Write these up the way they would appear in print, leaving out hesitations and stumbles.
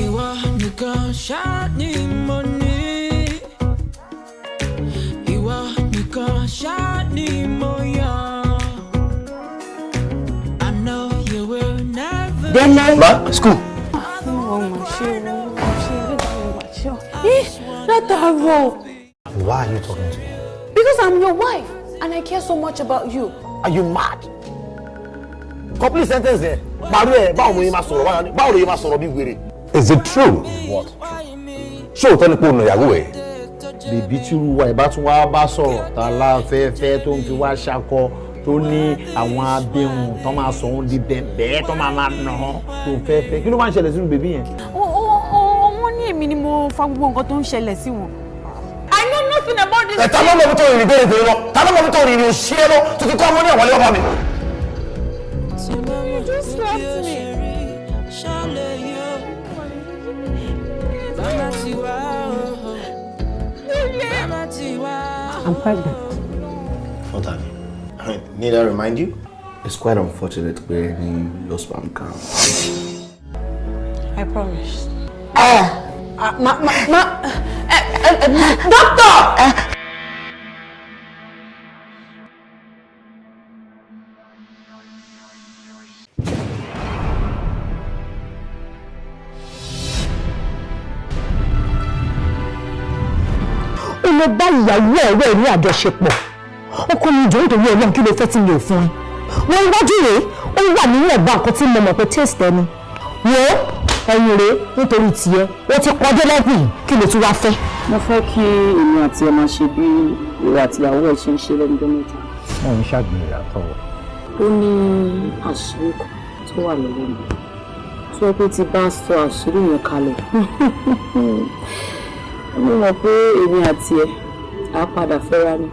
Ìwọ nìkan ṣáá ni mo ní. Ìwọ nìkan ṣáá ni mo yàn. I know you will never. Délé. Ma, school. Wọ́n mà ṣe o, ṣe ẹlẹ́dàá mi mà ṣe o. Ẹ látàárọ̀. Why are you talking to me? Because I'm your wife and I care so much about you. Are you mad? Complete sentence there. Parí ẹ̀, báwo mo yẹ máa sọ̀rọ̀ báwo ló yẹ máa sọ̀rọ̀ bí wèrè? Is it true? What? Ṣé òótọ́ ni pé o nà ìyàwó ẹ̀? Bèbí tírú wa ìbá tún wá bá sọ̀rọ̀ tá a láfẹ́fẹ́ tó ń fi wá ṣakọ tó ní àwọn abẹ́hùn tó máa sọ òun di bẹ̀m̀bẹ́ tó máa máa nà án tó fẹ́fẹ́, kí ló máa ń ṣẹlẹ̀ sínú bèbí yẹn? Wọ́n ní èmi ni mo fa gbogbo nǹkan tó ń ṣẹlẹ̀ sí wọn. I know nothing about this. Ẹ ta ló mọ̀ bí tó rìnrìn bẹ́ẹ̀ bẹ́ẹ̀ lọ? Ta ló mọ̀ bí tó rìnrìn òṣì ẹ lọ? Tó ti kọ́ ọmọ ní àwọlé ọba mi. You just slapped me. Ṣálẹ̀ yóò. Bàmá ti wá o. Bàmá ti wá. I'm pregnant. Fún ta ni? Need I remind you? It's quite unfortunate pé ní low sperm count. I promise. Ma, ma, ma, doctor! Ó lọ bá ìyàwó ọ̀rẹ́ ẹ̀ ní àjọṣepọ̀. Ọkọ mi, jọ̀ọ́, nítorí Ọlọ́run, kí ló fẹ́ tí mi ò fún ẹ? Wọ́n iwájú rèé, ó wà nínú ọ̀gbà nǹkan tí mo mọ̀ pé taste ẹni wo ẹ̀yìn rèé. Nítorí tiẹ̀, ó ti kọjá lẹ́bù yìí, kí ló tún wá fẹ́? Mo fẹ́ kí èmi àti ẹ máa ṣe bí ìwọ àti ìyàwó ẹ ṣe ń ṣe lẹ́nu ọjọ́ mẹ́ta. Wọn ń ṣàgbèrè àtọ. Ó ní àṣírí kan tó wà lọ́wọ́ mi tó yẹ pé tí bá sọ àṣírí yẹn kalẹ̀, mo mọ̀ pé èmi àti ẹ á padà fẹ́ra ni.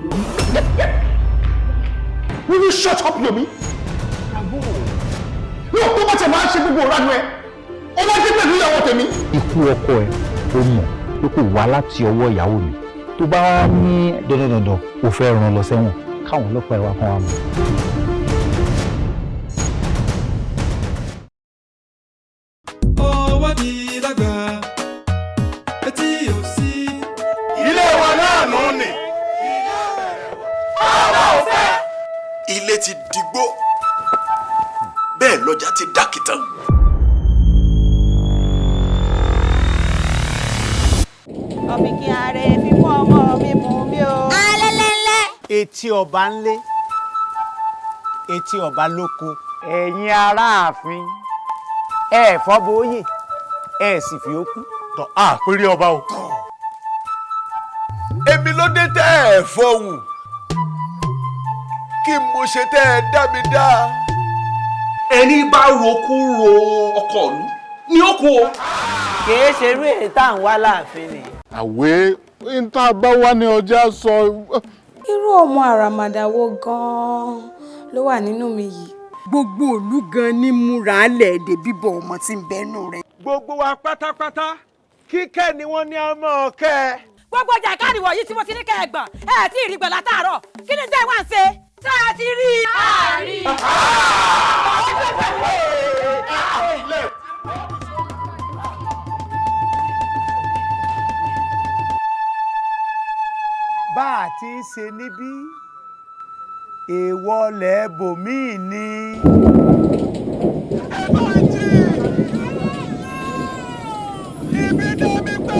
Will you shut up, Yomi? No, tó bá tẹ̀ máa ń ṣe gbogbo ìranu ẹ, ó wá dé pẹ̀lú ìyàwó tèmi. Ikú ọkọ ẹ, ó mọ̀ pé kò wá láti ọwọ́ ìyàwó mi. Tó bá wá ní dandan dandan ó fẹ́ ràn lọ sẹ́wọ̀n, káwọn ọlọ́pàá ẹ wá kán wá mú. Ọwọ́ di lágbà, etí ò sí. Ilé wa náà nù ní. Àwa ò fẹ́. Ilé ti digbó, bẹ́ẹ̀ lọ́jà ti dàkìtàn. Ọ̀fìnkì ààrẹ fífún ọmọ mi bùn mí o. Alẹ́lẹ́lẹ́. Etí ọba ńlé, etí ọba lóko, ẹ̀yin aráàfin, ẹ fọ́bóyè, ẹ sì fi ó kú. Tọ́ a péré ọba o. Èmi ló dé tẹ́ ẹ fọhùn, kí mo ṣe tẹ́ ẹ dá mi dá. Ẹni bá rokú ro ọkọ ìlú ni ó kú o. Kìí ṣe irú èyí tá à ń wá láàfin ni. Àwẹ̀ ń tá a bá wá ní ọjà sọ. Irú ọmọ àràmàdà wo gan-an ló wà nínú mi yìí? Gbogbo ìlú gan ní múra lẹ́ẹ̀dẹ̀ bíbọ̀ ọmọ tí ń bẹ́nu rẹ̀. Gbogbo wa pátápátá, kíkẹ́ ni wọ́n ní a máa kẹ́ ẹ. Gbogbo jàǹkárì wọ̀nyí tí mo ti ní kẹ́ ẹ gbọ̀n, ẹ tí ì rí gbọ̀n látàárọ̀, kí ni tẹ́ ẹ wá ń ṣe? Tá a ti rí i. Àárí. Bá a ti ń ṣe níbí, èèwọ̀ lẹ́ẹ̀bòmíì ni. Ẹ bá jí ibi dá mi pé.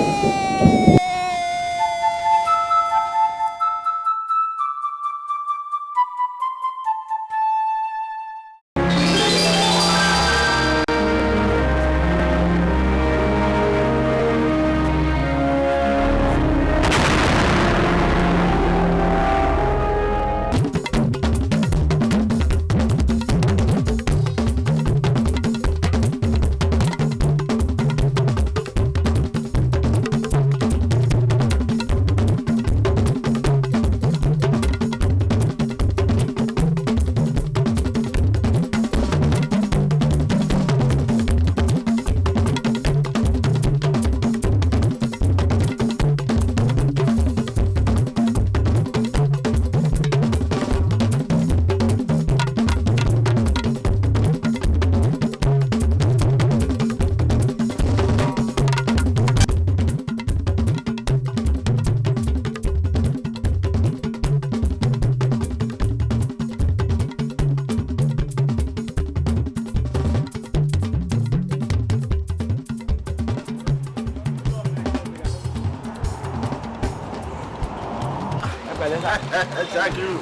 Ṣakiru.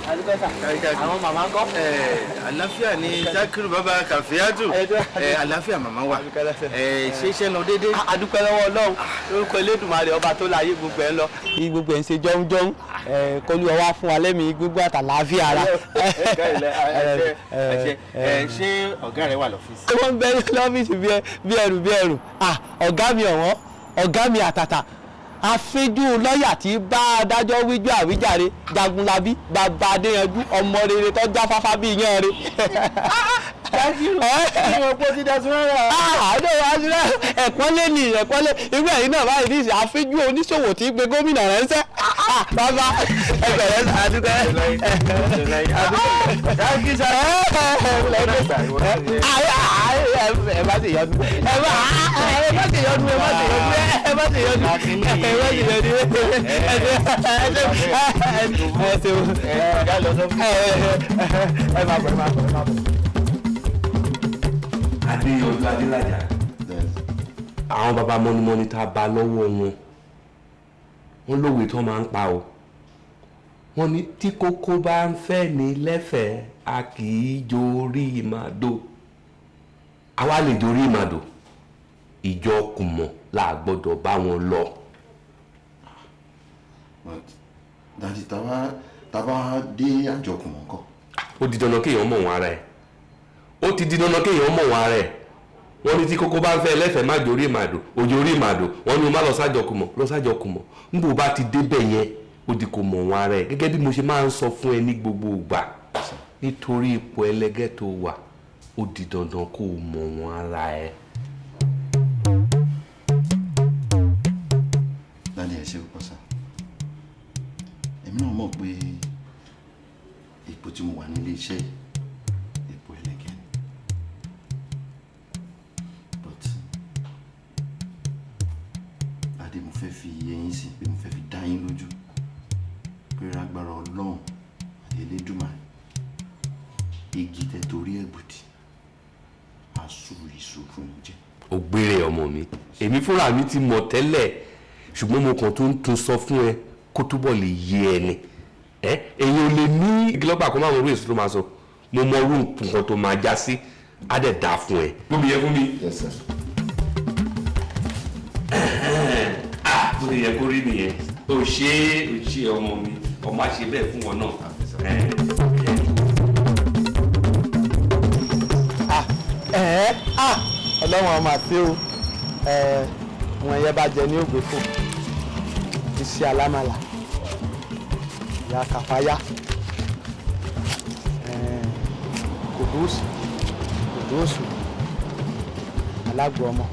Àwọn màmá ń kọ́. Àlàáfíà ni Ṣakiru bàbá Kàfíátù. Àlàáfíà màmá wa. Ṣé iṣẹ́ lọ déédéé? A dúpẹ́ lọ́wọ́ Ọlọ́run lórúkọ Elédùmarè ọba tó láyé gbogbo ẹ̀ ń lọ. Gbogbo ẹ̀ ń ṣe jọ́mjọ́m kọlu ọwá fún wa lẹ́mìí gbogbo àtàlàáfíà ara. Ṣé ọ̀gá rẹ wà lọ́fíìsì? Wọ́n ń bẹ lọ́fíìsì bí ẹrù bí ẹrù. Ọ̀gá mi ọ̀wọ́n, ọ̀gá mi àtàtà, àfijù lọ́ọ̀yà tí bá adájọ́ wíjú àwíjàre Jagunlabi bàbá Adéyanjú ọmọ rere tó já fáfá bí iyán re. Ẹ̀kọ́lé ni ẹ̀kọ́lé irú ẹ̀yin náà báyìí ní ìsìn àfijù oníṣòwò tí gbé gómìnà ránṣẹ́. Bàbá ẹgbẹ̀rẹ́ àdúgbò ẹ má ti yọnu ẹ má ti yọnu ẹ má ti yọnu ẹ má ti yọnu ẹ má ti yọnu ẹ má bọ̀ ẹ má bọ̀ ẹ má bọ̀. Adéyanjú Adélájà, àwọn baba mọ́nímọ́ní tá a bá lọ́wọ́ wọn, wọ́n lówe tó máa ń pa o. Wọ́n ní tí kókó bá ń fẹ́ ní lẹ́fẹ̀ẹ́ a kì í jorí màdó. Àwa lè jorí màdó, ìjọ kùmọ̀ la gbọ́dọ̀ bá wọn lọ. But dadi taba dé àjọ kùmọ̀ ńkọ́. Ó di dandan kéèyàn mọ̀ wọn ara ẹ̀. Ó ti di dandan kéèyàn mọ̀ wọn ara ẹ̀. Wọ́n ní tí kókó bá ń fẹ́ ẹlẹ́fẹ̀ẹ́ má jorí màdò, òjò rí màdò. Wọ́n ní o má lọ sájọ kùmọ̀, lọ sájọ kùmọ̀. Níbo bá ti débẹ̀ yẹn, ó di kò mọ̀ wọn ara ẹ̀. Gẹ́gẹ́ bí mo ṣe máa ń sọ fún ẹ ní gbogbo ìgbà, nítorí ipò ẹlẹgẹ́ tó wà, ó di dandan kó o mọ̀ wọn ara ẹ̀. Dadi ẹ ṣe púpọ̀ sá. Èmi náà mọ̀ pé ipò tí mo wà nílé iṣẹ́ ipò ẹlẹgẹ́ ni. But dadi mo fẹ́ fi eyín sí pé mo fẹ́ fi dá yín lójú pé agbára Ọlọ́run àti Elédùmarè igi tẹ torí ẹ̀gbùdì á sú èso fún yín jẹ. Ó gbére ọmọ mi, èmi fúnra mi ti mọ̀ tẹ́lẹ̀, ṣùgbọ́n mo kàn tó ń tún sọ fún ẹ kó túbọ̀ lè yé ẹ ni. Èyàn ò lè ní igi lọ́gbà kó má mọ irú èso tó máa sọ. Mo mọ irú nǹkan tó máa já sí, á dẹ̀ dáa fún ẹ. Gbóbi yẹ fún mi. Yes sir. Bó ṣe yẹ kó rí nìyẹn. O ṣe o ṣe ọmọ mi, ọmọ á ṣe bẹ́ẹ̀ fún wọn náà. Ọlọ́run ọmọ àti o, wọn yẹ bá jẹ ní ògbé fún iṣẹ́ alámàlà ìyá kàfáyà kòdóòsù kòdóòsù alágbó ọmọ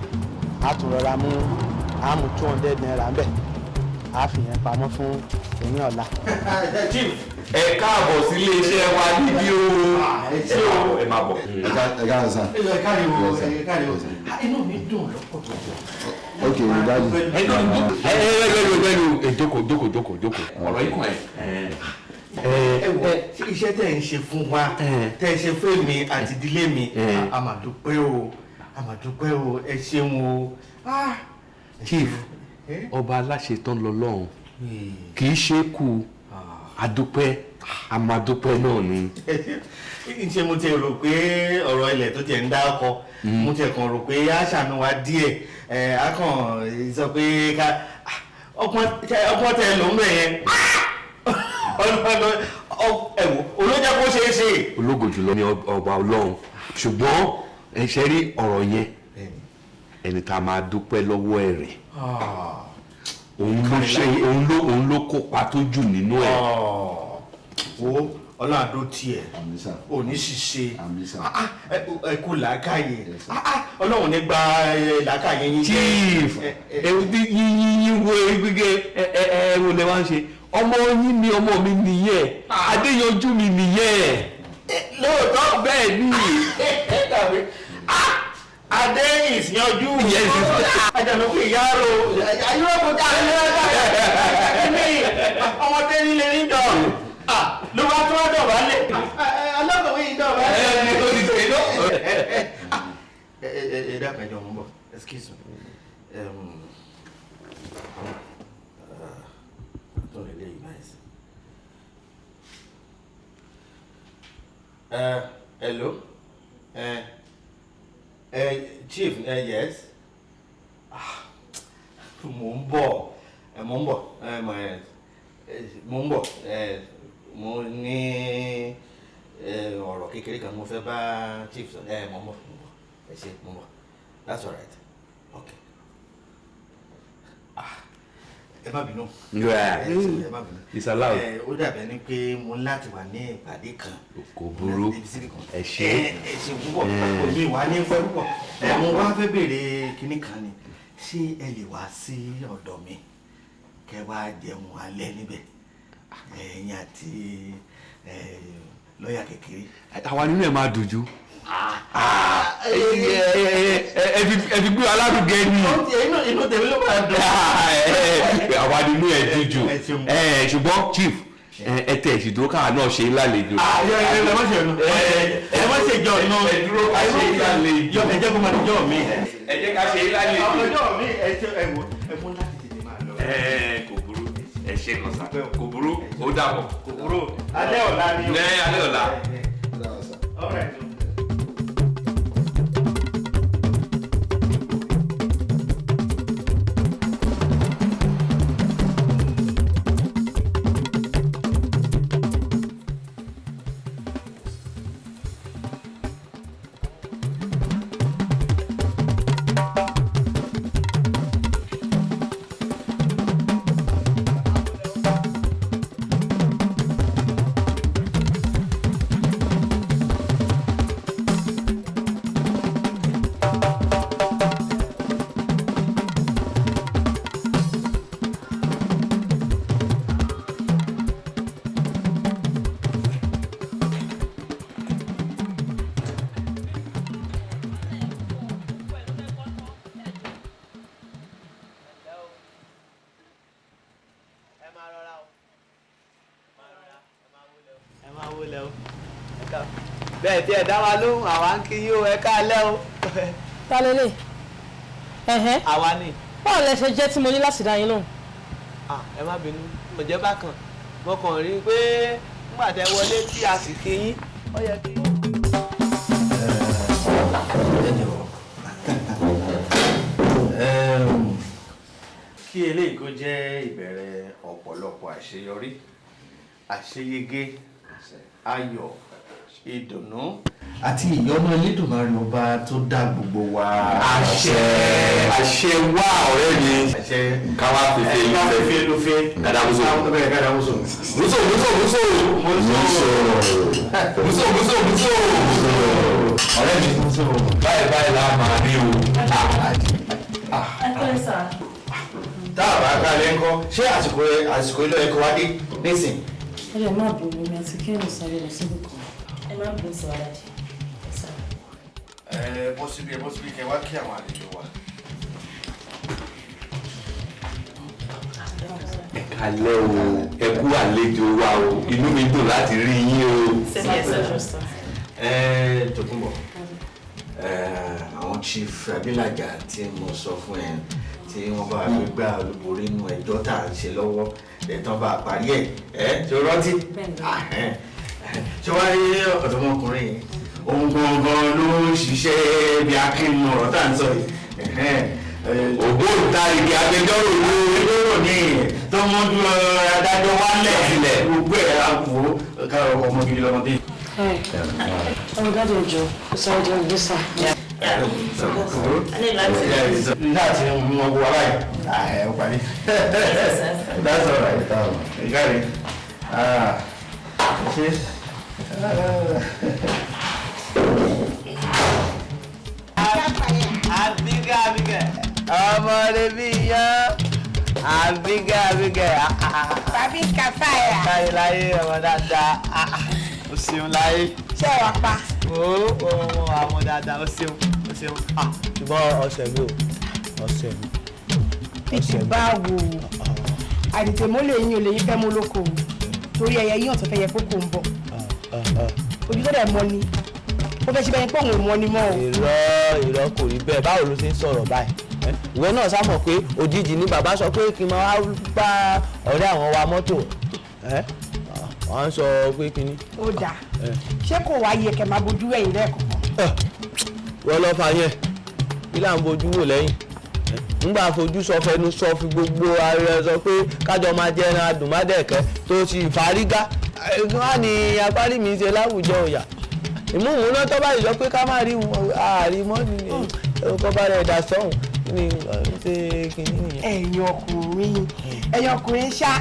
àtúnrọra mú àmú 200 naira ń bẹ̀ àfihàn pamọ́ fún ẹ̀yìn ọ̀la. Chief, ẹ káàbọ̀ sí iléeṣẹ́ wa níbí o. Ẹ máa bọ̀. Ẹ káàbọ̀ sá. Ẹ káàbọ̀ ẹ káàbọ̀. Inú mi dùn lọ́pọ̀lọpọ̀. Ok, daddy. Ẹ ẹ ẹ jókòó jókòó jókòó jókòó. Ọ̀rọ̀ yìí kàn ẹ́. Ẹ wò, iṣẹ́ tẹ̀ ń ṣe fún wa, tẹ̀ ń ṣe fún èmi àti ìdílé mi, a máa dúpẹ́ o, a máa dúpẹ́ o, ẹ ṣeun o. Chief, ọba aláṣetán lọ́lọ́run kì í ṣe é kú, adúpẹ́ amadúpẹ́ náà ni. Ṣé mo ti rò pé ọ̀rọ̀ ilẹ̀ tó tiẹ̀ ń dá ọkọ, mo ti kàn rò pé á ṣàánú wa díẹ̀, á kàn sọ pé ká ọpọ́n tẹ ló ń bẹ̀ yẹn. Ẹ̀wò olójà kó ṣeé ṣe. Ológo jùlọ ni ọba Ọlọ́run, ṣùgbọ́n ẹ ṣe rí ọ̀rọ̀ yẹn, ẹni tá a máa dúpẹ́ lọ́wọ́ ẹ̀ rẹ̀, òun ló kópa tó jù nínú ẹ̀. Wo Ọlọ́run àdó tiẹ̀ ò ní ṣiṣẹ́ ẹ kú làákàyè, Ọlọ́run ní gba làákàyè yín. Chief, yíyí wo gbígbé ẹ wo lẹ wá ń ṣe, ọmọ yín ni ọmọ mi nìyẹn, Adéyanjú mi nìyẹn. Lóòótọ́ bẹ́ẹ̀ ni. Adé ìsìnyanjú. Àjànàkú ìyáàrò. Ayúròkúta ní ọmọdé nílé níjọ. Ló bá tún wá dọ̀bálẹ̀. Alákọ̀wé yìí dọ̀bálẹ̀. Ẹ ẹ ti tẹ̀ lọ. Ẹ ẹ dákun ẹjọ́ mo ń bọ̀. Excuse me. Tó lè lé yìí báyìí sí. Hello. Chief, yes. Ah, mo ń bọ̀, mo ń bọ̀, mo ń bọ̀, mo ní ọ̀rọ̀ kékeré kan mo fẹ́ bá chief sọ. Mo ń bọ̀, mo ń bọ̀, ẹ ṣé, mo ń bọ̀. That's all right. Okay. Ah, ẹ má bínú. Yeah. Ẹ má bínú. It's allowed. Ó dàbí ẹni pé mo ní láti wà ní ìpàdé kan. Kò burú, ẹ ṣé. Ẹ ṣe púpọ̀, òbí wa ní pẹ́ púpọ̀. Mo wá fẹ́ béèrè kinní kan ni, ṣé ẹ lè wá sí ọ̀dọ̀ mi kẹ́ wá jẹun alẹ́ níbẹ̀, ẹ̀yin àti lọ́ọ̀yà kékeré? Àwa nínú ẹ̀ máa dùn jù. Ẹ fi gbé alárugẹ ni. Inú tèmi ló máa dùn. Àwa nínú ẹ̀ dùn jù, ṣùgbọ́n chief, ẹ tẹ ìṣèdúró káwa náà ṣe é lálejò. Ẹ má ṣe ẹnu, ẹ má ṣe jọ iná. Ẹ dúró ká ṣe é lálejò. Ẹ jẹ́ kó máa jọ mi. Ẹ jẹ́ ká ṣe é lálejò. Ọjọ́ mi, ẹ ṣe ẹ wò, ẹ mú láti tètè máa lọ. Kò burú, ẹ ṣe kan sá, kò burú, ó dàbọ̀. Kò burú, alẹ́ ọ̀la ni o. Ní alẹ́ ọ̀la. All right. Bẹ́ẹ̀ tí ẹ dá wa lóhùn, àwa ń kí yín o, ẹ káalẹ́ o. Ta lélẹ̀? Ẹ̀hẹ́. Àwa ni. Báwo lẹ ṣe jẹ́ tí mo ní láti dá yín lóhùn? Ẹ má bínú, kò jẹ́ bákan, mo kàn rí i pé nígbà tẹ wọlé tí a sì kí yín, ó yẹ kí. Kí eléyìí kó jẹ́ ìbẹ̀rẹ̀ ọ̀pọ̀lọpọ̀ àṣeyọrí, àṣeyege, ayọ̀, ìdùnnú àti ìyọ́nú Elédùmarè ọba tó dá gbogbo wa. Àṣẹ, àṣẹ wá ọ̀rẹ́ mi. Àṣẹ. Káwá fífi fífi lófe. Kàdàmúso. Kàdàmúso. Muso muso muso. Muso. Muso muso muso. Ọ̀rẹ́ mi, báyìí báyìí la máa rí o. Tá a bá kálẹ̀ ńkọ́, ṣé àsìkò ilé ẹ̀kọ́ wá dé nísìn? Ẹ lè má bínú, mi àti Kẹ́mi sáré lọ síbì kan. Ẹ má bínú sí wa dájú. Ẹ bọ́ síbi, ẹ bọ́ síbi, kẹ wá kí àwọn àlejò wa. Ẹ kálẹ́ o, ẹ kú àlejò wa o, inú mi dùn láti rí yín o. Ẹ Tòkunbọ̀, àwọn Chief Adélájà tí mo sọ fún ẹ tí wọ́n bá fi gbá olúborí nínú ẹjọ́ tá à ń ṣe lọ́wọ́, ẹ̀tàn bá parí ẹ̀, ẹ̀ ṣe rántí? Ṣé wàá rí ọ̀dọ́mọkùnrin yìí? Òun gangan ló ń ṣiṣẹ́ bí akínú ọ̀rọ̀ tá à ń sọ yìí. Ògbóǹtarìgì agbẹjọ́rò ló agbẹjọ́rò ní tó mọ́jú adájọ́ wálẹ̀ sílẹ̀ gbogbo ẹ̀ àpò káàrọ̀ ọmọ gidi lọ́mọdé. Ọmọ dáàdì ọjọ́, ó sáré jẹun gbèsà. Láti mú ọgbọ wa báyìí, ẹ ó parí. That's all right. You got it. Ṣé. Abiga abiga, ọmọ rẹ bí iyán, abiga abiga. Bàbí kàfáyà. Láyé láyé ọmọ dáadáa, o ṣeun láyé. Ṣé wàá pa? O ọmọ dáadáa, o ṣeun, o ṣeun. Ṣùgbọ́n ọ̀sẹ̀ mi o, ọ̀sẹ̀ mi. Títí báwo? Àdìtẹ̀ mọ́lẹ̀ yín ò lè yín fẹ́ mú lóko o, torí ẹyẹ yín ọ̀tọ̀ fẹ́ yẹ kókó ń bọ̀. Ojú tó dẹ̀ mọ́ ni, ó fẹ́ ṣe bẹ́ẹ̀ pé òun ò mọ́ ni mọ́ o. Irọ́ irọ́, kò rí bẹ́ẹ̀. Báwo ló ṣe ń sọ̀rọ̀ báyìí? Ìwọ náà sá mọ̀ pé òjijì ni bàbá sọ pé kí n máa wá bá ọ̀rẹ́ àwọn wa mọ́tò. Wà ń sọ pé kínní. Ó dáa, ṣé kò wá yẹ kẹ́ máa bójú ẹ̀yìn lẹ́ẹ̀kọ̀ọ̀kan? Wọ́n lọ fa yẹn, kí là ń bojú wò lẹ́yìn? Ngbà fojú sọ, fẹnu sọ, fi gbogbo ara ẹ sọ pé kájọ máa jẹ ẹran adùnmádẹ̀kẹ́ tó ti fárígá wá ní apárí mi ṣe láwùjọ òyà ìmúhùn tó báyìí sọ pé ká má rí àárí mọ́ ní ọkọ̀ bá rẹ̀ dà sọ́hùn ní ṣe kìíní nìyẹn. Ẹ̀yin ọkùnrin ṣá,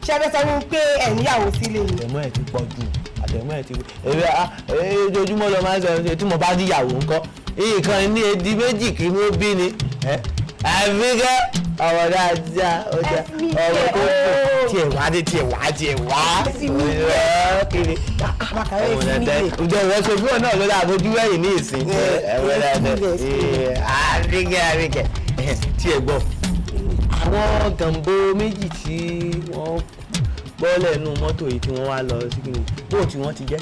ṣe fẹ́ sọ fún mi pé ẹ̀ níyàwó sílé ni? Àtẹ̀mọ́ ẹ̀ ti pọ̀ jù, àtẹ̀mọ́ ẹ̀ ti pọ̀ ojoojúmọ́ lọ máa ń sọ tí mo bá níyàwó ńkọ́, nǹkan ní edi méjì kí ló bí ni àfikẹ́ ọmọ dáadáa ọjà ọmọ tó kù tiẹ̀ wá dé tiẹ̀ wá tiẹ̀ wá kiri ọmọ dáadáa. Ǹjẹ́ ìwọ ṣe fún ọ náà lọ́dọ̀ àbójú ẹ̀yìn ní ìsìn ọmọ dáadáa? Àfikẹ́ tiẹ̀ gbọ́ àwọn gànbó méjì tí wọ́n bọ́lẹ̀ nù mọ́tò yìí tí wọ́n wá lọ sí kìnìún bó tí wọ́n ti jẹ́.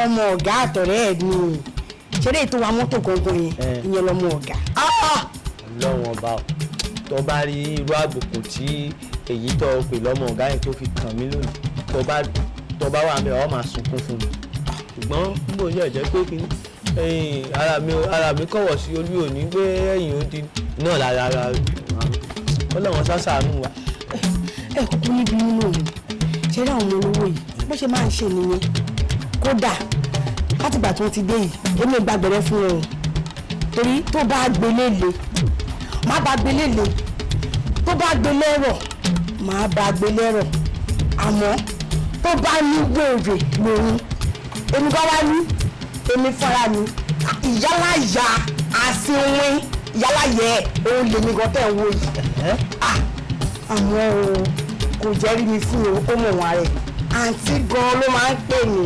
Ọmọ ọ̀gá àtọ̀rẹ́ ẹ̀ ni ṣeré ètò wa mọ́tò gangan yẹn, ìyẹn lọmọ ọ̀gá. Ọlọ́run ọba ò, tó bá rí irú àbùkù tí èyí tó o pè lọ́mọ ọ̀gá yẹn tó fi kàn mí lónìí, tó bá wà mí ọ̀ máa sunkún fún mi, ṣùgbọ́n níbo yóò jẹ́ pé kí ara mi kọ̀wọ̀ sí olú òní gbé ẹ̀yìn odi náà lára ara Ọlọ́run ṣàṣàánú wa. Ẹ kúkú níbi nínú òun ṣeré àwọn ọmọ olówó yìí bó ṣe máa ń ṣe nìyẹn. Kódà látìgbà tí wọ́n ti dé yìí, èmi ò gbàgbẹ́rẹ́ fún wọn o, torí tó bá gbélé le, má bá gbélé le, tó bá gbé lẹ́rọ̀, má bá gbé lẹ́rọ̀, àmọ́ tó bá ní wèrè lòun, èmi bá wá ní èmi fara mi ìyálàyà àsìnwín ìyálàyẹ òun lèmi gan tẹ̀ ń wò yìí. Àmọ́ o kò jẹ́rìí mi fún o, ó mọ̀ wọn rẹ̀, àǹtí gan ló máa ń pè mí,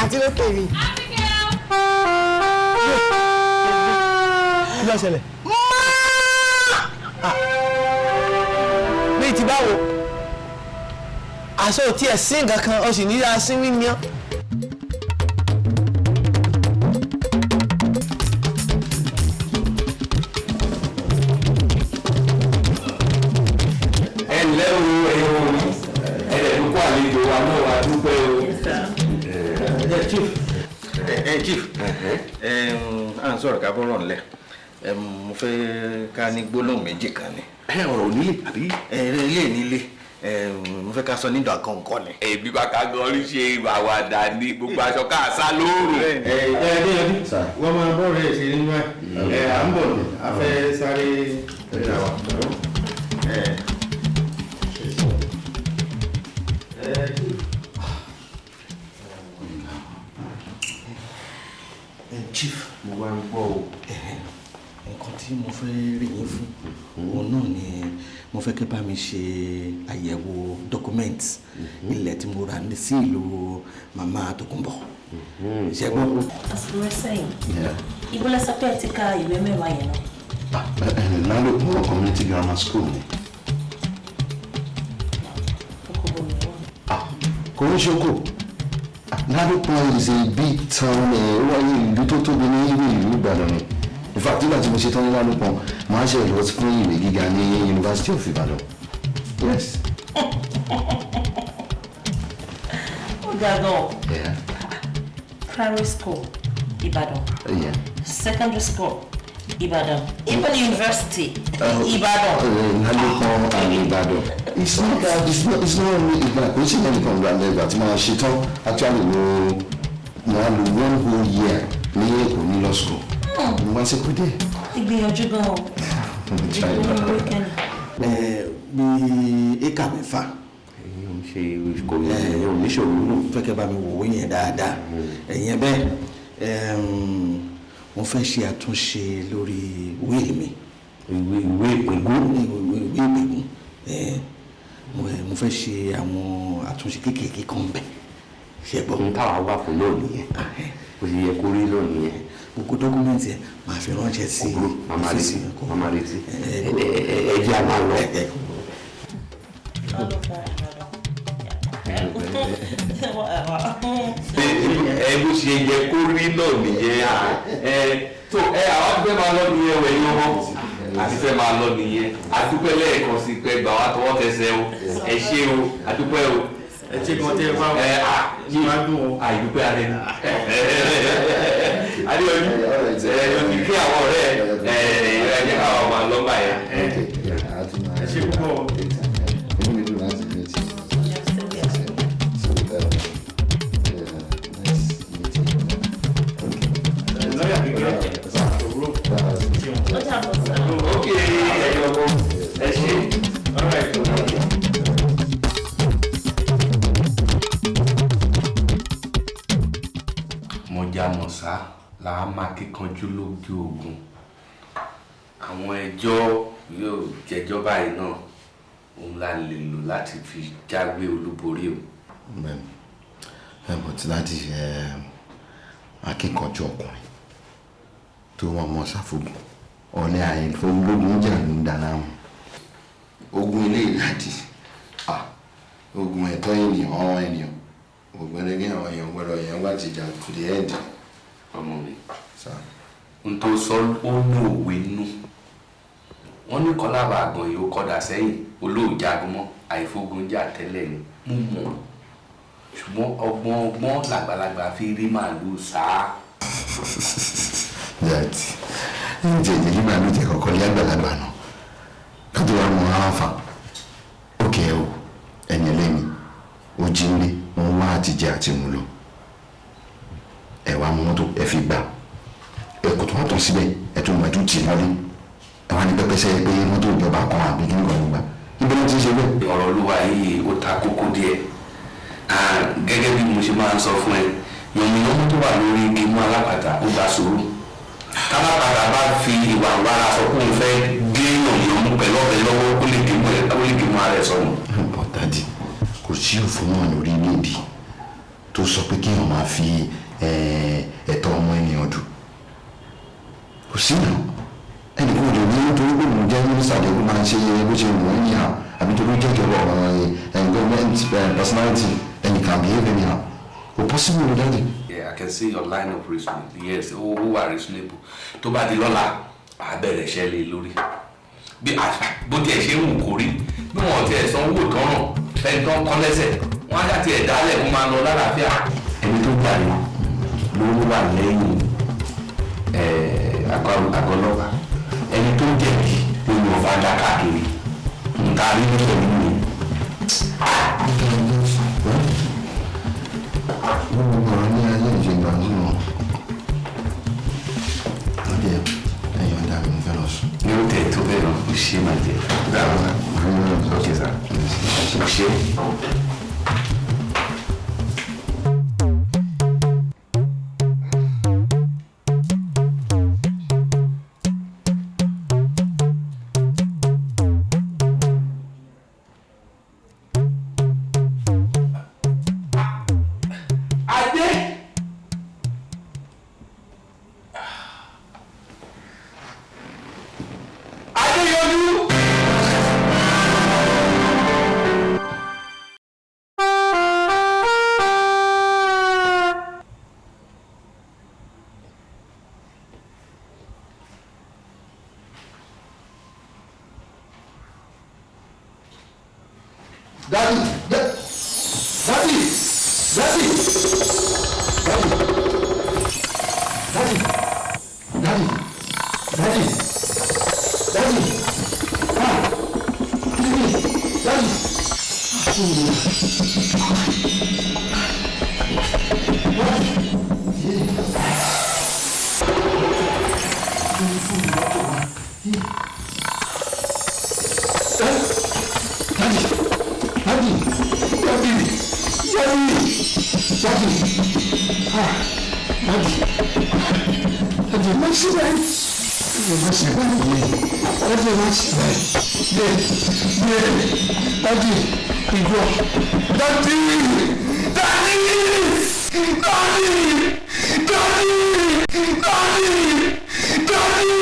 àǹtí ló pè mí. Kí ló ṣẹlẹ̀? Bíi ti báwo? Aṣọ ò tiẹ̀ sí nǹkan kan, o sì ní asínwín ni ọ́. Ẹ ǹlẹ́ o, ẹ̀yin ọmọ mi, ẹ dẹ̀ dúpọ̀ àlejò wa náà, wà dúpẹ́ o. Chief, chief, à ń sọ̀rọ̀ ká bọ́rọ̀ ńlẹ̀, mo fẹ́ ká ní gbólóhùn méjì kan ni. Ọ̀rọ̀ onílé àbí? Ilé nílé, mo fẹ́ ká sọ nídọ̀ àkọ́ǹkọ́ ni. Èmi bá ká gan orí ṣe àwàdà ní gbogbo aṣọ káàsá lóòrùn. Ẹ ẹ Adéyẹmí, wọ́n máa bọ́ rẹ̀ ṣe nínú ẹ̀ ẹ̀ à ń bọ̀ ní a fẹ́ sáré ríra wa. Chief, mo wá ń gbọ́ o. Nǹkan tí mo fẹ́ rí yín fún òun náà ni mo fẹ́ kẹ́ bá mi ṣe àyẹ̀wò document ilẹ̀ tí mo rà ní sí ìlú màmá Tòkunbọ̀. Ṣé gbọ́? Àsìkò sẹ́yìn, ibo lẹ sọ pé ẹ ti ka ìwé 10 yẹn náà? Lálòpọ̀ Community Grammar School ni. Kò ń ṣoko. Lálòpọ̀ is a big town, ó wáyé ìlú tó tóbi ní ìlú Ìbàdàn ni. In fact, nígbà tí mo ṣe tán ní Lálòpọ̀, màá ṣe lọ fún ìwé gíga ní University of Ibadan. Yes. Ó ga gan. Yeah. Primary school, Ìbàdàn. Secondary school, Ìbàdàn. Even university, Ìbàdàn. Lálòpọ̀ and Ìbàdàn. It's not that it's not only Ìbàdàn, kò sí ẹnì kan gbàgbé ìgbà tí màá ṣe tán. Actually, mo wá lò one whole year ní Èkó ní law school. Mo wá sí kú díẹ̀. Ìgbìyànjú gan o. Bí éka 6. Ẹ̀yin ò ń ṣe kò ní ẹ̀yin ò ní ṣòro nù. Fẹ́ kẹ́ bá mi wò ó yẹn dáadáa. Ẹ̀yin bẹ́ẹ̀, mo fẹ́ ṣe àtúnṣe lórí wíìlì mi. Ìwé ìpègùn. Ìwé ìpègùn. Mo fẹ́ ṣe àwọn àtúnṣe kéékèèké kan bẹ̀. Ṣé gbọ́? N táwa wà fún náà nìyẹn, bó ṣe yẹ kó rí náà nìyẹn. Gbogbo document ẹ̀ máa fi ránṣẹ́ sí Màmá retí, màmá retí, ẹ jẹ́ a máa lọ. Ẹ bó ṣe yẹ kó rí náà nìyẹn. Ẹ tó ẹ àwọn ti fẹ́ máa lọ nìyẹn wẹ̀ yín ọmọ àti fẹ́ máa lọ nìyẹn. Àdúpẹ́ lẹ́ẹ̀kan sí pé gbà wá tọwọ́ tẹsẹ̀ o, ẹ ṣé o, àdúpẹ́ o. Ẹ ṣe gan tẹ ẹ bá Ẹ à ní wàá dùn o. Àìdúpẹ́ ara ẹni. Adéyọjú, ẹ o ti kí àwọn ọ̀rẹ́ ẹ ẹ ẹ jẹ́ káwọn máa lọ báyẹn. Ẹ ṣe púpọ̀ o. Inú mi dùn láti meet you. So, yeah, nice meeting you. Lọ́yà kékeré òwúrọ̀. Ok, ẹ̀yin ọmọ ẹ ṣe. All right. Mọ̀jàmọ̀sá là á máa kíkanjú lójú ogun. Àwọn ẹjọ́ yóò jẹjọ́ báyìí náà, òun la lè lò láti fi jáwé olúborí o. Bẹ́ẹ̀ni, ẹ but láti akíkanjú ọkùnrin tó wọn mọ sáfógun ọ̀lẹ́ àìfowópamọ́ jà ló ń dáná mu. Ogun ilé ìlàdí, ogun ẹ̀tọ́ ènìyàn, ọ̀rọ̀ ènìyàn, ogun ẹlẹ́gẹ́ àwọn èèyàn gbọ́dọ̀ èèyàn wá ti jà to the end. Ọmọ mi, n tó sọ ó ní òwe nú. Wọ́n ní kọ́lábà àgbọ̀n yìí ó kọ́dà sẹ́yìn, olóòjagun mọ́, àìfógun jà tẹ́lẹ̀ ni. Mo mọ̀, ṣùgbọ́n ọgbọ́n ọgbọ́n làgbàlagbà fi rí màálùú sáá. Yàtì, ǹjẹ́ ìjẹ́ kí màálù jẹ kọ̀ọ̀kan lé àgbàlagbà náà ká tó wá mọ àwọn afa. Ókè ẹ o, ẹni ẹlẹ́ni, ó jí ń lé, wọ́n wá àtijẹ àti mu lọ. Ẹ wá mú mọ́tò, ẹ fi gbà. Ẹ kò tó wá tán síbẹ̀, ẹ tún mọ̀ ẹ tún tì mọ́lé. Ẹ wá ní pẹ́pẹ́sẹ́ pé mọ́tò ìjọba kan àbí kí nìkan ló gbà. Ibo ló ti ń ṣe bẹ́ẹ̀? Ọ̀rọ̀ olúwa yìí ó ta kókó díẹ̀. Gẹ́gẹ́ bí mo ṣe máa ń sọ fún ẹ, yànmùyánmú tó wà lórí igi mú alápàtà ó gba sùúrù. Tálápàtà bá fi ìwà wàrà sọ pé òun fẹ́ gé yànmùyánmú pẹ̀lú ọ̀bẹ lọ́wọ́, ó lè gé mú ẹ, ó lè gé mú ara ẹ̀ sọnù. But daddy, kò sí òfin náà lórílẹ̀‐èdè tó sọ pé kéèyàn máa fi ẹ̀tọ́ ọmọ ènìyàn dù. Kò sí náà. Ẹnì kan ò lè ní nítorí pé mò ń jẹ́ mínísítà lẹ́kọ́ máa ń ṣe bó ṣe wù ú níhà àbí torí ó jẹ́ ìjọba ọ̀rọ̀ government personality then you can behave anyhow. Kò possible o, daddy. Yeah, I can see your line of reasoning. Yes, ó wà reasonable. Tó bá di lọ́la, à bẹ̀rẹ̀ iṣẹ́ lé lórí. Bí bó tiẹ̀ ṣe ń wù kó rí, bí wọ́n tiẹ̀ san owó ìtanràn, fẹ́ni tó ń kọ́ lẹ́sẹ̀, wọ́n á ṣàti ẹ̀ dálẹ̀ kó máa lọ lálàáfíà. Ẹni tó jàre ló wà lẹ́yìn àgọ́ ọlọ́pàá. Ẹni tó jẹ̀bi ló ní ọ̀fà dá káàkiri. Nǹkan rí ní pẹ̀lú mi. Gbogbo ọ̀rọ̀ ní ayé ìjọba ń sùn. Ọdẹ ẹ̀yọ̀ ọ̀dà mi fẹ́ lọ sùn. Ní o tẹ̀ tó bẹ́ẹ̀ lọ, o ṣe máa jẹ. Dáhùn. Ok sir. O ṣe. Adé. Adéyọjú. Daddy, daddy, daddy, daddy, daddy, daddy, daddy, ah, daddy, daddy. Daddy, daddy, daddy, daddy, ah, daddy, daddy, má ṣe báyìí, daddy, má ṣe báyìí, daddy, má ṣe báyìí, bẹ́ẹ̀ bẹ́ẹ̀, daddy, ìwọ, daddy, daddy, daddy, daddy, daddy, daddy.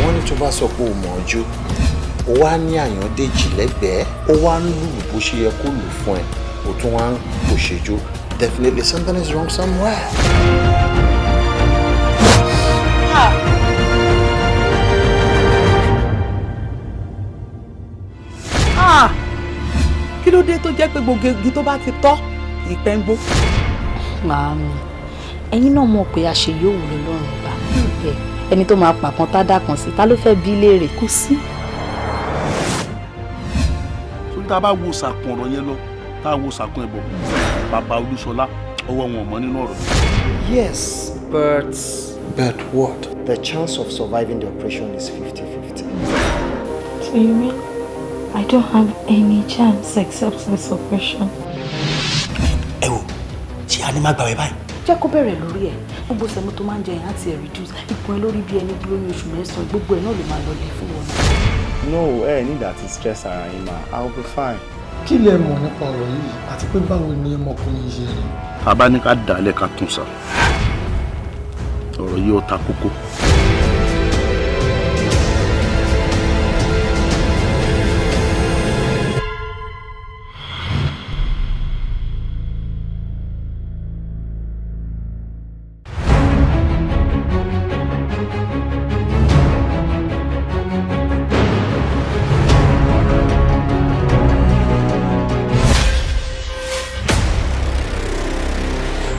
Wọ́n ní tó bá sọ pé o mọ̀ ọ́ jó, o wá ní Àyàndéjì lẹ́gbẹ̀ẹ́, ó wá ń lùlù bó ṣe yẹ kó lù fún ẹ, o tún wá ń pòṣèjó. Definitely something is wrong somewhere. Ló dé tó jẹ́ pé gbogbo igi tó bá ti tọ́ ìpẹ́ ń gbó. Màámi, ẹ̀yin náà mọ̀ pé àṣẹ yóò wù lọ́rùn ọba. Ẹni tó máa pàkan tá dà kan sí, ta ló fẹ́ bí léèrè? Kò sí. Sórí tá a bá wo sàkún ọ̀rọ̀ yẹn lọ, tá a wo sàkún ẹ̀ bọ̀, bàbá Olúṣọlá, ọwọ́ wọn ò mọ́ nínú ọ̀rọ̀. Yes, but. But what? The chance of surviving the operation is 50-50. So you mean I don't have any chance except this operation? Ẹ wò, ṣé a ní má gbàwé báyìí? Jẹ́ kó bẹ̀rẹ̀ lórí ẹ̀. Gbogbo semo tó máa ń jẹ yẹn á ti ẹ̀ reduce. Ikùn ẹ lórí bí ẹni lóyún oṣù 9, gbogbo ẹ̀ náà ló máa lọlẹ̀ fún wọn. No, ẹ ní láti stress ara yín ma, I will be fine. Kí lẹ mọ̀ nípa ọ̀rọ̀ yìí àti pé báwo ni ọmọkùnrin yìí ṣe rìn? Tá a bá ní ká dàálẹ̀ ká tún sá, ọ̀rọ̀ yìí ó ta kókó.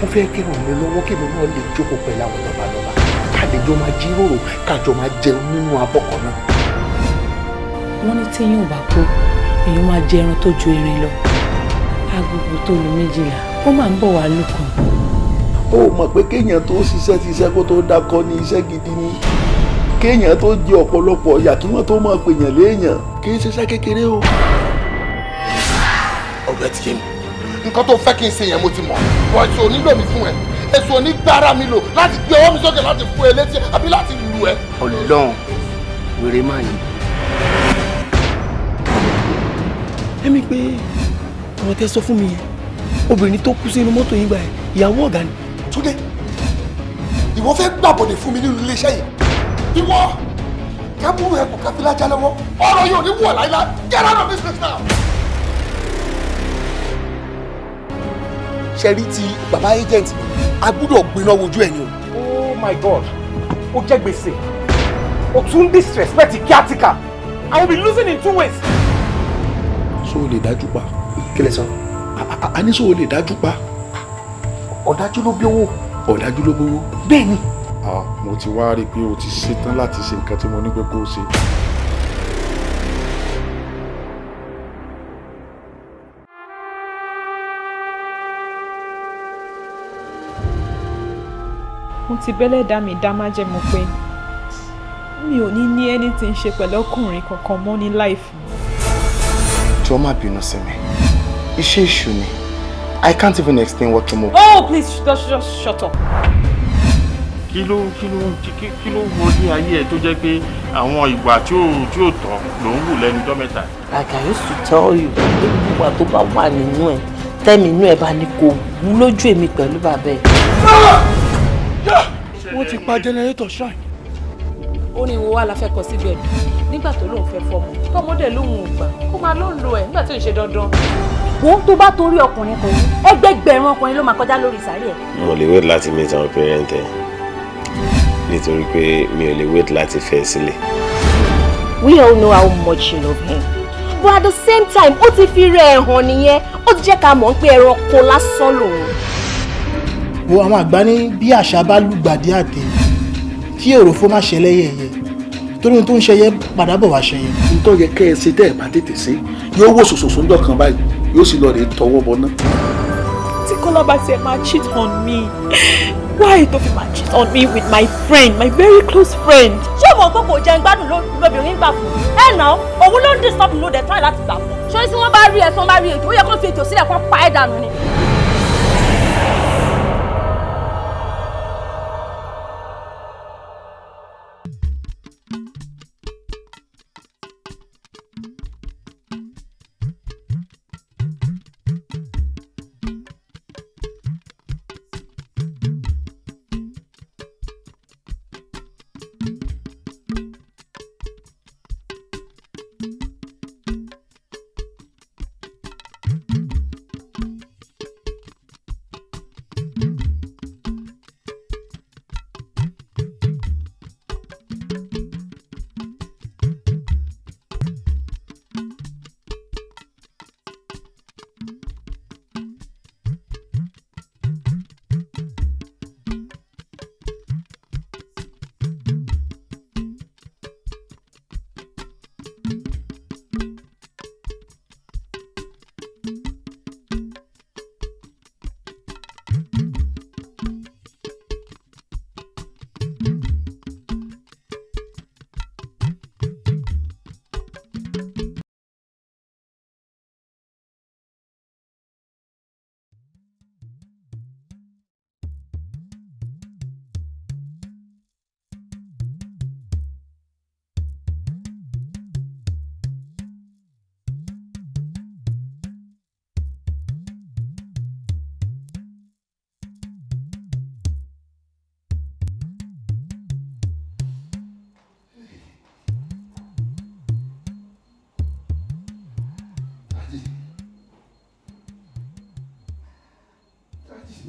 Mo fẹ́ kí ràn mí lọ́wọ́ kí mi náà lè jókòó pẹ̀lú àwọn lọ́balọ́ba, káàdéjọ́ máa jíròrò, káàjọ máa jẹun nínú abọ́ kan náà. Wọ́n ní téèyàn ò bá kú, èèyàn máa jẹ ẹran tó ju erin lọ. Agogo tó lu 12, ó máa ń bọ̀ wá lùkàn. Ó mọ̀ pé kéèyàn tó ṣiṣẹ́ ṣiṣẹ́ kó tó dákọ́ ní iṣẹ́ gidi ni, kéèyàn tó jẹ ọ̀pọ̀lọpọ̀ ọ̀yà kí wọ́n tó máa pèèyàn léèyàn, kì í ṣiṣẹ́ kékeré o. Ọ̀rẹ́ ti yé mi, nǹkan tó fẹ́ kí n ṣe yẹn mo ti mọ̀ wọ́n. Èso onílò mi fún ẹ, èso onígbára mi lò láti gbé ọwọ́ mi sókè láti fún ẹ létí àbí láti lù ẹ. Ọlọ́run, wèrè máa yìí. Ẹ̀mí pé ọ̀rọ̀ tẹ́ sọ fún mi yẹn, obìnrin tó kú sínú mọ́tò yín gbà yẹn, ìyàwó ọ̀gá ni. Túndé, ìwọ fẹ́ gbàbọ̀dẹ̀ fún mi nínú iléeṣẹ́ yìí, ìwọ kábúrò ẹ kò káfílájà lọ́wọ́, ọ̀rọ̀ yóò ní wọ̀ láíláí. Get out of this place now. Ṣe rí ti bàbá agent mi, a gbúdọ̀ gbiná wojú ẹ̀ ni o. Oh my God, ó jẹ́ gbèsè, o tún disrespect caretaker. I will be losing in two ways. Ṣó o lè dájú pa? Kí lẹ sọ? A ní ṣó o lè dájú pa? Ọ̀dájú ló bí owó. Ọ̀dájú ló bówó. Bẹ́ẹ̀ ni. Mo ti wá rí i pé o ti ṣetán láti ṣe nǹkan tí mo ní pé kó o ṣe. Mo ti bẹ́lẹ̀ dá mi dá májẹ̀mú pé mi ò ní ní anything ṣe pẹ̀lú ọkùnrin kankan mọ́ ní life mi. Jọ̀ọ́, má bínú sí mi, iṣẹ́ èṣù ni. I can't even explain what to move. Oh, please, just shut up. Kí ló wọlé ayé ẹ tó jẹ́ pé àwọn ìwà tí ò tọ́ ló ń wù lẹ́nu ọjọ́ mẹ́ta? Like I used to tell you, pé gbogbo ìgbà tó bá wà nínú ẹ̀, tẹ́mi inú ẹ̀ bá ní kò wú lójú èmi pẹ̀lú bàbá ẹ̀. Wọ́n ti pa generator shrine. Ó ní ìwọ wa la fẹ́ kọ síbẹ̀ nígbà tó lóun fẹ́ fọmọ, tọmọdé lóun ò gbà, kó máa ló ń lo ẹ̀ nígbà tí ò ń ṣe dandan. Wo, tó bá torí ọkùnrin kan, ẹgbẹgbẹ̀rún ọkùnrin ló máa kọjá lórí ìsàlẹ̀ ẹ̀. Mo lè wait láti meet àwọn parent ẹ nítorí pé mi ò lè wait láti fẹ́ sílẹ̀. We all know how much you love him, but at the same time, ó ti fi rẹ̀ ẹ̀ hàn nìyẹn, ó ti jẹ́ ká mọ̀ pé ẹranko lásán lòun. Wo, àwọn àgbà ní bí àṣà bá lùgbàdì àtẹ kí òròfó má ṣẹlẹ̀ yẹ̀yẹ́, torí ohun tó ń ṣẹyẹ padà bọ̀ wá ṣẹyẹ. N tó yẹ kẹ́ ẹ ṣe tẹ́ ẹ bá tètè ṣe, yóò wò sòsòsò ńjọ́ kan báyìí, yóò sì lọ rèé tọwọ́ bọ ná. Tí Kọ́lá bá tiẹ̀ máa cheat on me, why tó fi máa cheat on me with my friend, my very close friend? Ṣé o mọ̀ pé kò jẹun gbádùn lóbìnrin gbà fún ẹ náà? Òun ló ń disturb, ló dẹ̀ try láti gbà fún. Ṣé tí wọ́n bá rí ẹ, tí wọ́n bá rí ejò, ó yẹ kó fi ejò sílẹ̀ kó pa ẹ́ dànù ni.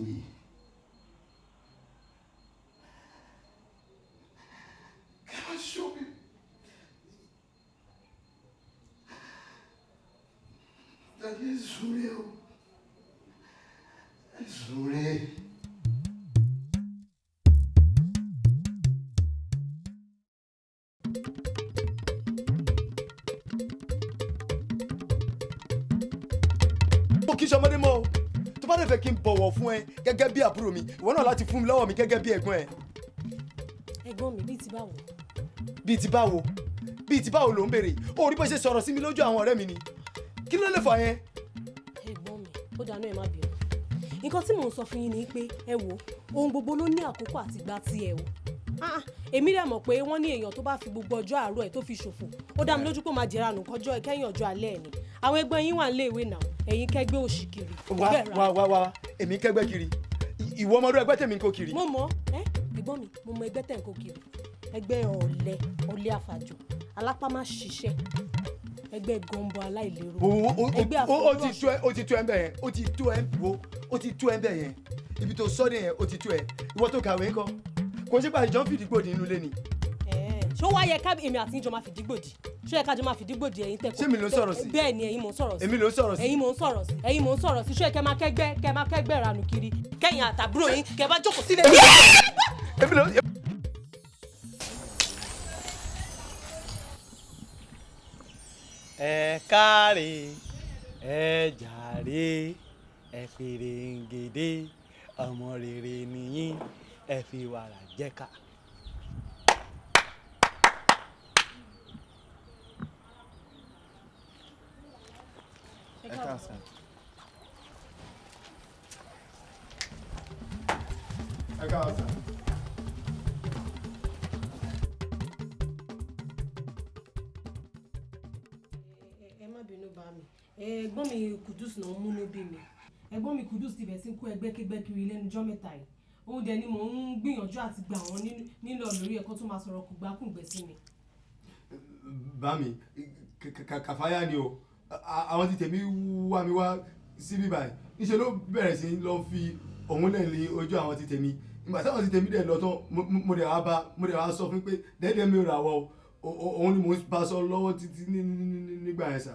me. Come and show me. Daddy, ẹ sùn re o. Ẹ sùn re. Mo kì í ṣọmọdé mọ́ o. Tó bá dẹ̀ fẹ́ kí n bọ̀wọ̀ fún ẹ gẹ́gẹ́ bí àbúrò mi, ìwọ náà láti fún mi lọ́wọ́ mi gẹ́gẹ́ bí ẹ̀gbọ́n ẹ. Ẹ̀gbọ́n mi, bíi ti báwo? Bíi ti báwo? Bíi ti báwo ló ń béèrè? O rí bó ṣe sọ̀rọ̀ sí mi lójú àwọn ọ̀rẹ́ mi ni. Kí ló lè fà yẹn? Ẹ̀gbọ́n mi, ó dáná, ẹ má bínú. Nǹkan tí mò ń sọ fún yín ni pé, ẹ wò, ohun gbogbo ló ní àkókò àti ìgbà tiẹ̀ o. Ah, ah, èmi rẹ̀ mọ̀ pé wọ́n ní èèyàn tó bá fi gbogbo ọjọ́ àárọ̀ ẹ̀ tó fi ṣòfò, ó dá mi lójú pé ó máa jẹ̀rà nù kọjọ́ kẹ́yìn ọjọ́ alẹ́ ẹ̀ ni. Àwọn ẹgbẹ́ yín wà nílé ìwé náà, ẹ̀yin kẹ́gbẹ́ òṣì kiri. Wá wá wá wá, èmi kẹ́gbẹ́ kiri? Ìwọ ọmọdé, ẹgbẹ́ tèmi ń kó kiri. Mo mọ̀ ẹ́, ẹ̀gbọ́n mi, mo mọ ẹgbẹ́ tẹ̀ ń kó kiri. Ẹgbẹ́ ọ̀lẹ, ọ̀lẹ àfàjò, alápá má ṣiṣẹ́, ẹgbẹ́ gọ̀ǹbọ̀ aláìlérò. Ẹgbẹ́ Ó ti tó ẹ, ó ti tó ẹ bẹ́ẹ̀ yẹn, ó ti tó ẹ. Wo, ó ti tó ẹ bẹ́ẹ̀ yẹn. Ibi tó sọ ní yẹn, ó ti tó ẹ. Ìwọ tó kàwé ńkọ́? Kò ṣe pé àjọ ń fìdí gbòdì nínú ilé ni. Ṣó wá yẹ ká èmi àti ìjọ máa fìdí gbòdì? Ṣó yẹ ká jọ máa fìdí gbòdì, ẹ̀yin tẹ́? Ṣé mi ló ń sọ̀rọ̀ sí? Bẹ́ẹ̀ ni, ẹ̀yin mò ń sọ̀rọ̀ sí. Èmi ló ń sọ̀rọ̀ sí. Ẹ̀yin mò ń sọ̀rọ̀ sí. Ẹ̀yin mò ń sọ̀rọ̀ sí. Ṣó yẹ kẹ́ máa kẹ́gbẹ́, kẹ́ máa kẹ́gbẹ́ ranù kiri, kẹ́yìn àtàbúrò yín kẹ́ bá jókòó sílẹ̀? Èmi ló. Ẹ káre, ẹ jàre, ẹ pèrèngèdè, ọmọ rere nìyín, ẹ fi wàrà jẹka. Ẹ káàsán. Ẹ káàsán. Ẹ má bínú, bá mi. Ẹ̀gbọ́n mi Kudus náà ń múnú bí mi. Ẹ̀gbọ́n mi Kudus ti bẹ̀ sí ń kó ẹgbẹ́kẹ́gbẹ́ kiri lẹ́nu ọjọ́ mẹ́ta yìí. Òun dẹ̀ ni mò ń gbìyànjú àti gbà wọ́n nílò lórí ẹ̀kọ́ tó máa sọ̀rọ̀ kùgbákùngbẹ́ sí mi. Bá mi, Kàfáyà ni o. Àwọn tí tèmi wá mi wá síbí báyìí, níṣẹ́ ló bẹ̀rẹ̀ sí lọ fi òun lẹ̀ lé ojú àwọn tí tèmi. Ìgbà táwọn tí tèmi dẹ̀ lọ tán, mo dẹ̀ wá bá, mo dẹ̀ wá sọ fún pé dẹ́dẹ́ mi ò rà wọ́ o. Òun ni mò ń bá sọ lọ́wọ́ títí nígbà yẹn sà.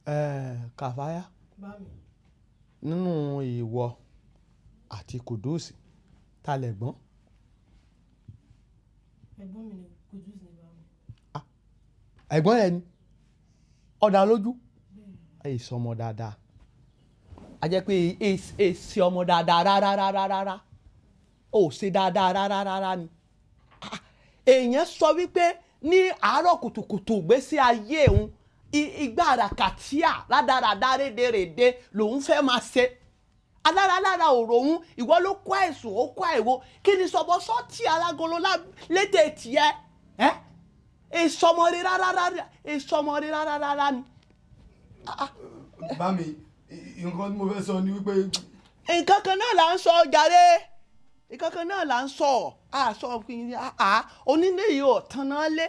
Ẹ Kàfáyà, Bá mi. nínú ìwọ àti Kudus, ta lẹ̀gbọ́n? Ẹ̀gbọ́n mi ni Kudus ni, bá mi. Ẹ̀gbọ́n rẹ ni ọ̀dà lójú ẹ̀ sọmọ dáadáa. A jẹ́ pé èsì ọmọ dáadáa rárá rárá rárá, ò ṣe dáadáa rárá rárá ni. Ah, èèyàn sọ wípé ní àárọ̀ kùtùkùtù ìgbésí ayé òun, igbá àràkàtíà rádaràdá rédèrèdè lòun fẹ́ máa ṣe aláralára òrò òun. Ìwọ ló kó àìsùn, ó kó àìwo. Kí ni sọbọsọ tí alágolo lédè tiẹ̀ ẹ́ èsọmọre rárá rárá, èsọmọre rárá rárá ni. Bá mi, nǹkan tí mo fẹ́ sọ ni wípé. Nǹkan kan náà là ń sọ jàre, nǹkan kan náà là ń sọ. A sọ a onílé yìí ò tanná lé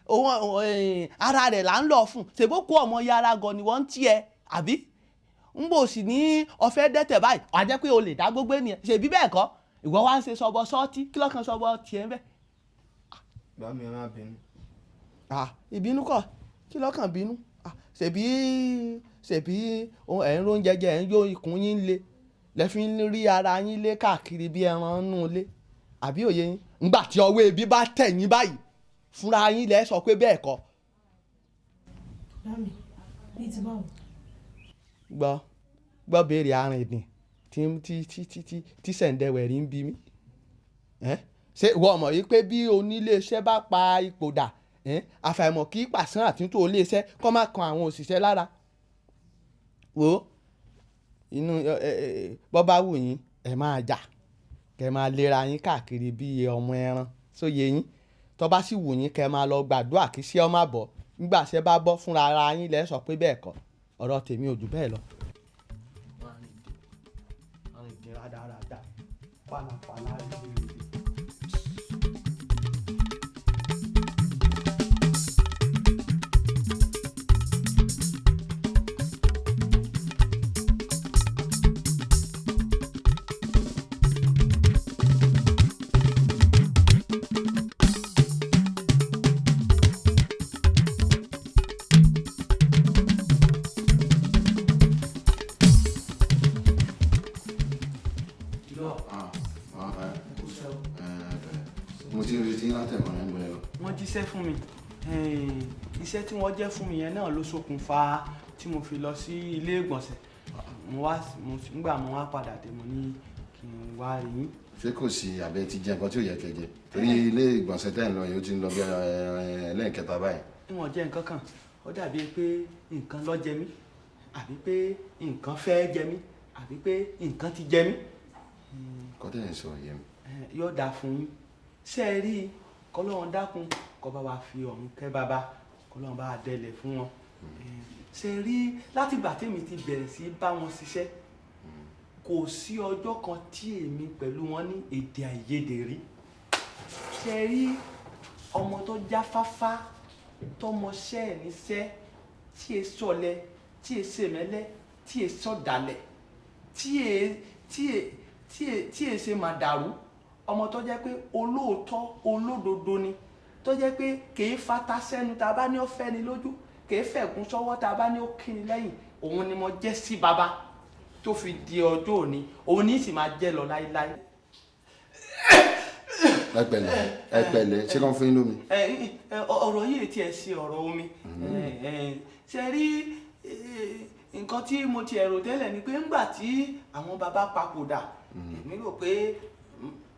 òun, ara rẹ̀ là ń lọ fún ṣèbókú ọmọ yàrá gan ni wọ́n ń tiẹ̀ àbí ń bò sí ní ọ̀fẹ́ dẹ́tẹ̀ báyìí. Wàá jẹ́ pé o lè dá gbogbo ènìyàn ṣèbí bẹ́ẹ̀ kọ́. Ìwọ wá ń ṣe sọbọ sọ́ọ́tì, kí lọ́kàn sọbọ tiẹ̀ ń bẹ́. Bá mi, ẹ má bínú. Ah, ìbínú kọ́, kí lọ́kàn bínú? Ah, ṣèbí ẹ̀ ń róúnjẹ jẹ, ẹ̀ ń yó, ikùn yín le lẹ fi ń rí ara yín lé káàkiri bí ẹran nù lé, àbí òye yín? Ńgbà tí ọwọ́ ebi bá tẹ̀ yín báyìí, fúnra yín lẹ sọ pé bẹ́ẹ̀ kọ́. Bá mi, bíi ti báwo? Gbọ́ gbọ́, béèrè arìndìn tí tí tí tí tí tí sẹ̀ǹdẹ̀wẹ̀rí ń bí mi. Ẹ́ ṣé ìwọ mọ̀ yìí pé bí oníléeṣẹ́ bá pa ipò dà, àfàìmọ̀ kí pàṣán àtúntò iléeṣẹ́ kọ́ má kan àwọn òṣìṣẹ́ lára? Wo inú ẹ bọ́ bá wù yín, ẹ máa jà, kẹ máa lera yín káàkiri bí ọmọ ẹran sóye yín. Tó bá sì wù yín, kẹ máa lọ gbàdúrà kí ṣé ọ má bọ̀. Nígbà ṣẹ́ bá bọ́, fúnra ara yín lẹ́ sọ pé bẹ́ẹ̀ kọ́. Ọ̀rọ̀ tèmi ò jù bẹ́ẹ̀ lọ. Arìndìn rádaràda, pálapàla rèé. Lọ. Mo ti ń retí látẹ̀kọ̀ yẹn gbọ́dọ̀ lọ. Wọ́n jíṣẹ́ fún mi. Iṣẹ́ tí wọ́n jẹ́ fún mi yẹn náà ló ṣokùnfà tí mo fi lọ sí ilé ìgbọ̀nsẹ̀. Mo wá nígbà mo wá padà dé, mo ní kí n wá rí yín. Ṣé kò sí àbẹ ti jẹ nǹkan tí ò yẹ kẹ́ jẹ? Torí ilé ìgbọ̀nsẹ̀ tẹ́ ń lọ yìí, ó ti ń lọ bí ẹlẹ́ẹ̀kẹta báyìí. Níwọ̀n jẹ́ nǹkan kan, ó dàbí pé nǹkan ló jẹ mí, àbí pé nǹkan fẹ́ jẹ mí, àbí pé nǹkan ti jẹ mí. Nǹkan tẹ́ ẹ̀ ń sọ yé mi. Yóò dáa fún yín. Ṣé ẹ rí i? Kọ́lọ́run dákun kó bá wa fi ọ̀run kẹ́ bàbá, kọ́lọ́run bá wa dẹlẹ̀ fún wọn. Ṣé ẹ rí i? Látìgbà tèmi ti bẹ̀rẹ̀ sí bá wọn ṣiṣẹ́, kò sí ọjọ́ kan tí èmi pẹ̀lú wọn ní èdè àìyedè rí. Ṣé ẹ rí ọmọ tó jáfáfá, tọmọṣẹ́ ẹ̀ níṣẹ́, tí e sọ̀lẹ, tí e ṣèmẹ́lẹ́, tí e sọ̀dàlẹ̀, tí e tí e tí e tí e ṣe màdàrú, ọmọ tó jẹ́ pé olóòótọ́ olódodo ni, tó jẹ́ pé kèé fata sẹ́nu tá a bá ní ó fẹ́ ni lójú, kèé fẹ̀gún sọ́wọ́ tá a bá ní ó kíni lẹ́yìn, òun ni mo jẹ́ sí baba tó fi di ọjọ́ òní, òun ní sì máa jẹ́ lọ láéláé. Ẹ pẹ̀lẹ́, ẹ pẹ̀lẹ́. Ṣé kàn fún yín lómi? Ọ̀rọ̀ yìí tiẹ̀ ṣe ọ̀rọ̀ omi. Ṣe rí nǹkan tí mo ti ẹ̀rò tẹ́lẹ̀ ni pé ńgbà tí àwọn baba papòdà, èmi rò pé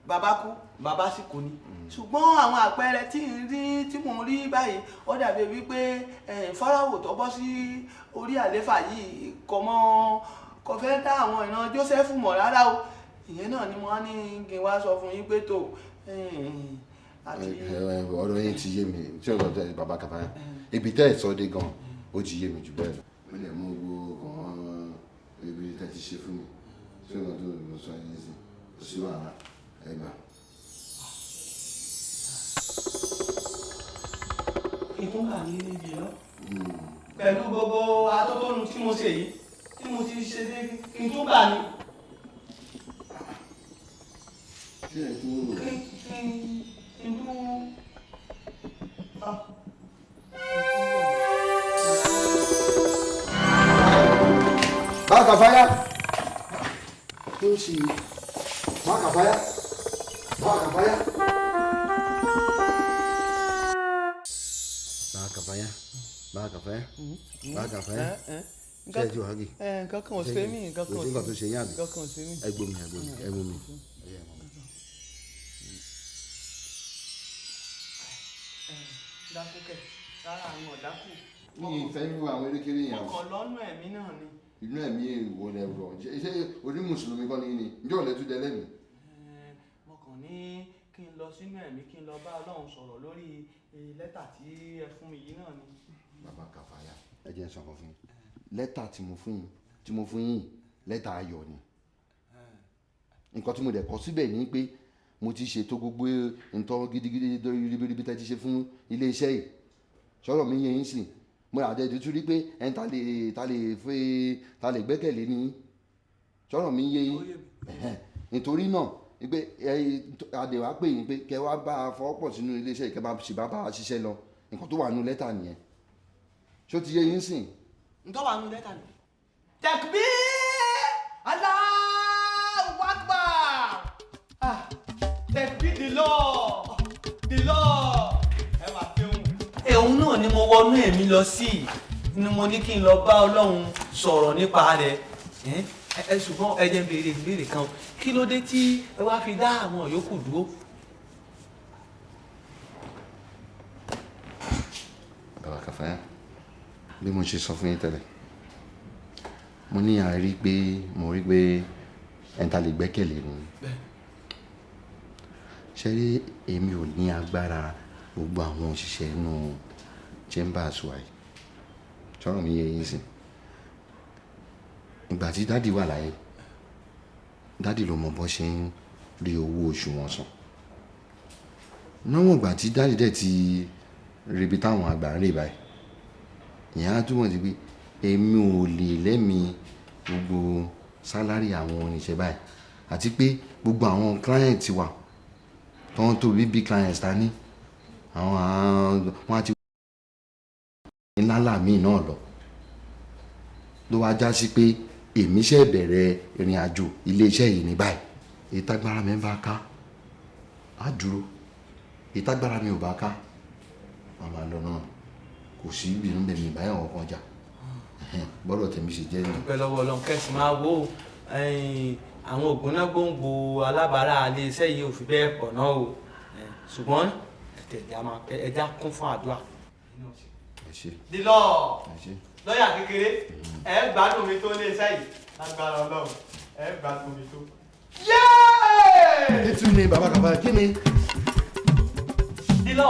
baba kú, baba sì kú ni. Ṣùgbọ́n àwọn àpẹẹrẹ tí ń rí, tí mò ń rí báyìí, ó dàbí wípé Fáráò tó bọ́ sí orí àléfà yìí kò mọ, kò fẹ́ dá àwọn ìran Jósẹ́fù mọ̀ rárá o. Ìyẹn náà ni mo á ní kí n wá sọ fún yín pé tó àti. Ọ̀rọ̀ yín ti yé mi. Tí ọ̀rọ̀ tẹ bàbá Kàfáyà, ibi tẹ́ ẹ̀ sọ dé gan, ó ti yé mi jù bẹ́ẹ̀ lọ. Mo lè mú owó kan ibi tẹ́ ti ṣe fún mi. Ṣé ọ̀rọ̀ tó lọ sọ yín sí kò sí wàhálà, ẹ gbà. Ìtún wà ní ibi lọ. Pẹ̀lú gbogbo atótónu tí mo ṣe yìí, tí mo ti ṣe dé, kí n tún bà ní. Kí ẹ tó rò. Kí n tún. Bá Kàfáyà. Kí ló ṣe? Bá Kàfáyà. Bá Kàfáyà. Bá Kàfáyà. Bá Kàfáyà. Bá Kàfáyà. Ṣé ẹ ti wá kì? Nǹkan kan ò ṣe mí, nǹkan kan ò ò sí nǹkan tó ṣe yín àbí? Nǹkan kan ò ṣe mí. Ẹ gbomi, ẹ gbomi, ẹ gbomi. Dákúkẹ̀, rárá àwọn ọ̀dákù. Mi ì fẹ́ irú àwọn erékeré yẹn o. Mo kàn lọ́nà ẹ̀mí náà ni. Inú ẹ̀mí ìwọ lẹ rọ̀. Ṣé oní Mùsùlùmí kọ́ ni yín ni? Ǹjẹ́ ò lẹ tún jẹ lẹ́mìí? Mo kàn ní kí n lọ sínú ẹ̀mí, kí n lọ bá Ọlọ́run sọ̀rọ̀ lórí lẹ́tà tí ẹ fún mi yìí náà ni. Bàbá Kàfáyà, ẹ jẹ́ n sọ nǹkan fún yín. Lẹ́tà tí mo fún yín, tí mo fún yín, lẹ́tà ayọ̀ ni. Nǹkan tí mo dẹ̀ kọ síbẹ̀ ni pé mo ti ṣètò gbogbo nǹkan gidigidi ribiribi tẹ́ ti ṣe fún ilé iṣẹ́ yìí. Sọ̀rọ̀ mi yé yín sì. Mo rà dé tún rí pé ẹni ta lè fẹ́, ta lè gbẹ́kẹ̀lé ni. Sọ̀rọ̀ mi yé yín. Nítorí náà pé adé wa pè yín pé kẹ́ wá bá a fọwọ́pọ̀ sínú ilé iṣẹ́ yìí, kẹ́ bá sì bá a ṣiṣẹ́ lọ. Nǹkan tó wà nínú lẹ́tà nìyẹn. Ṣé ó ti yé yín sìn? Ntọ́ wà nínú lẹ́tà ni. Takbir! Allahu Akbar! Ah, takbir the Lord, the Lord. Ẹ wà fẹ́hùn. Òun náà ni mo wọnú ẹ̀mí lọ sí, ni mo ní kí n lọ bá Ọlọ́run sọ̀rọ̀ nípa rẹ̀. Ẹ ṣùgbọ́n ẹ jẹ́ n béèrè ìbéèrè kan. Kí ló dé tí ẹ wá fi dá àwọn yòókù dúró? Bàbá Kàfáyà, bí mo ṣe sọ fún yín tẹ́lẹ̀, mo ní a rí pé mo rí pé ẹni tá lè gbẹ́kẹ̀lé ni. Ṣé rí, èmi ò ní agbára gbogbo àwọn òṣìṣẹ́ inú chambers wa yìí. Sọ̀rọ̀ mi yé yín sí. Ìgbà tí daddy wà láyé, daddy ló mọ bó ṣe ń rí owó oṣù wọn san. Níwọ̀n ìgbà tí daddy dẹ̀ ti ríbi táwọn àgbà ń rè báyìí, ìyẹn á túmọ̀ sí pé èmi ò lè lẹ́mi gbogbo salary àwọn oníṣẹ́ báyìí, àti pé gbogbo àwọn client wa tó ń tóbi, big clients ta ní, àwọn wọn á ti ńlá ńlá míì náà lọ, ló wá já sí pé èmi ṣe bẹ̀rẹ̀ ìrìn àjò iléeṣẹ́ yìí ní báyìí. Ìtagbára mi bá ká, á dúró. Ìtagbára mi ò bá ká, a máa lọ náà. Kò sí ìbínú bẹ̀mí ìbáyọ̀ kankan jà. Bọ́dọ̀ tèmi ṣe jẹ́ nìyẹn. Dúpẹ́ lọ́wọ́ Ọlọ́run. Kẹ́sì máa wo àwọn ògbóná gbòǹgbò alábàárà iléeṣẹ́ yìí ò fi bẹ́ẹ̀ pọ̀ náà o, ṣùgbọ́n ẹja kún fún àdúrà. Ẹ ṣé. Dilọ Ẹ ṣé. lọ́yà kékeré, ẹ gbádùn mi tó iléeṣẹ́ yìí lágbára Ọlọ́run, ẹ gbádùn mi tó. Kí tún ni bàbá Kàfáyà, kí ni? Dilọ.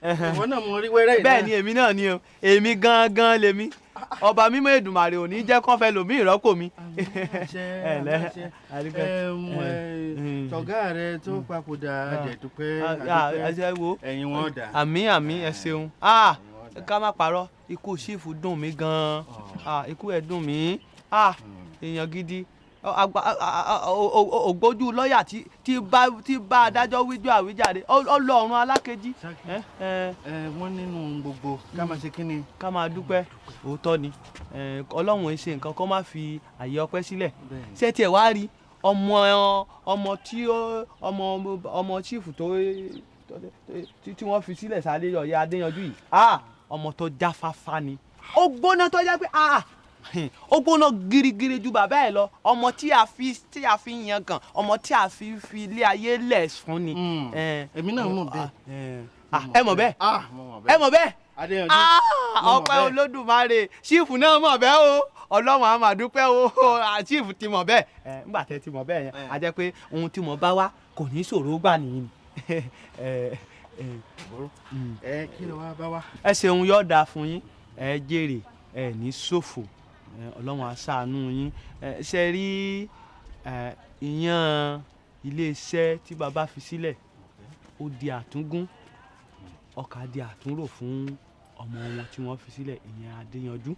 Ìwọ náà mo rí wẹ́rẹ́ yìí. Bẹ́ẹ̀ ni, èmi náà ni o, èmi gangan lèmi. Ọba mímọ́ Èdùmàrè ò ní jẹ́ kán fẹ́ lòmí ìrọ́pò mi. Tọ̀gá rẹ tó papòdà, àdẹ̀dúpẹ́, àdúpẹ́, ẹ̀yin wọn dà. Àmín àmín, ẹ ṣeun. Ká má parọ́, ikú sífù dùn mí gan-an, ikú ẹ̀ dùn mí. Èèyàn gidi, ògbójú lọ́ọ̀yà tí bá adájọ́ wíjọ́ àwíjàre, ọlọ́run alákejì. Wọ́n nínú gbogbo ká máa ṣe kí ni. Ká máa dúpẹ́, òótọ́ ni. Ọlọ́run ẹ ṣe nǹkan kó má fi àyè ọpẹ́ sílẹ̀. Ṣé tiẹ̀ wá rí ọmọ ọmọ tí ọmọ ọmọ chief tó tí wọ́n fi sílẹ̀ sáré ọ̀yà Adéyanjú yìí, ọmọ tó jáfáfá ni, ó gbóná tó jẹ́ pé ó gbóná girigiri ju bàbá ẹ lọ. Ọmọ tí a fi yan gan, ọmọ tí a fi ilé ayé lẹ̀ fún ni. Èmi náà mọ̀ bẹ́ẹ̀. Ẹ mọ̀ bẹ́ẹ̀, ẹ mọ̀ bẹ́ẹ̀. Ọpẹ́ Olódùmarè, ṣífù náà mọ̀ bẹ́ẹ̀ o. Ọlọ́run á máa dúpẹ́ o, ṣífù ti mọ̀ bẹ́ẹ̀. Nígbà tẹ́ ti mọ̀ bẹ́ẹ̀ yẹn, a jẹ́ pé ohun tí mo bá wá kò ní ṣòro gbà nìyí ni. Ẹ kí ló wá bá wá. Ẹ ṣeun, yóò dáa fún yín, ẹ jèrè, ẹ ní ṣòfò, Ọlọ́run á ṣàánú yín. Ṣe rí ìyàn iléeṣẹ́ tí bàbá fi sílẹ̀, ó di àtúngún, ọkà di àtúnrò fún ọmọ wọn tí wọ́n fi sílẹ̀, ìyẹn Adéyanjú.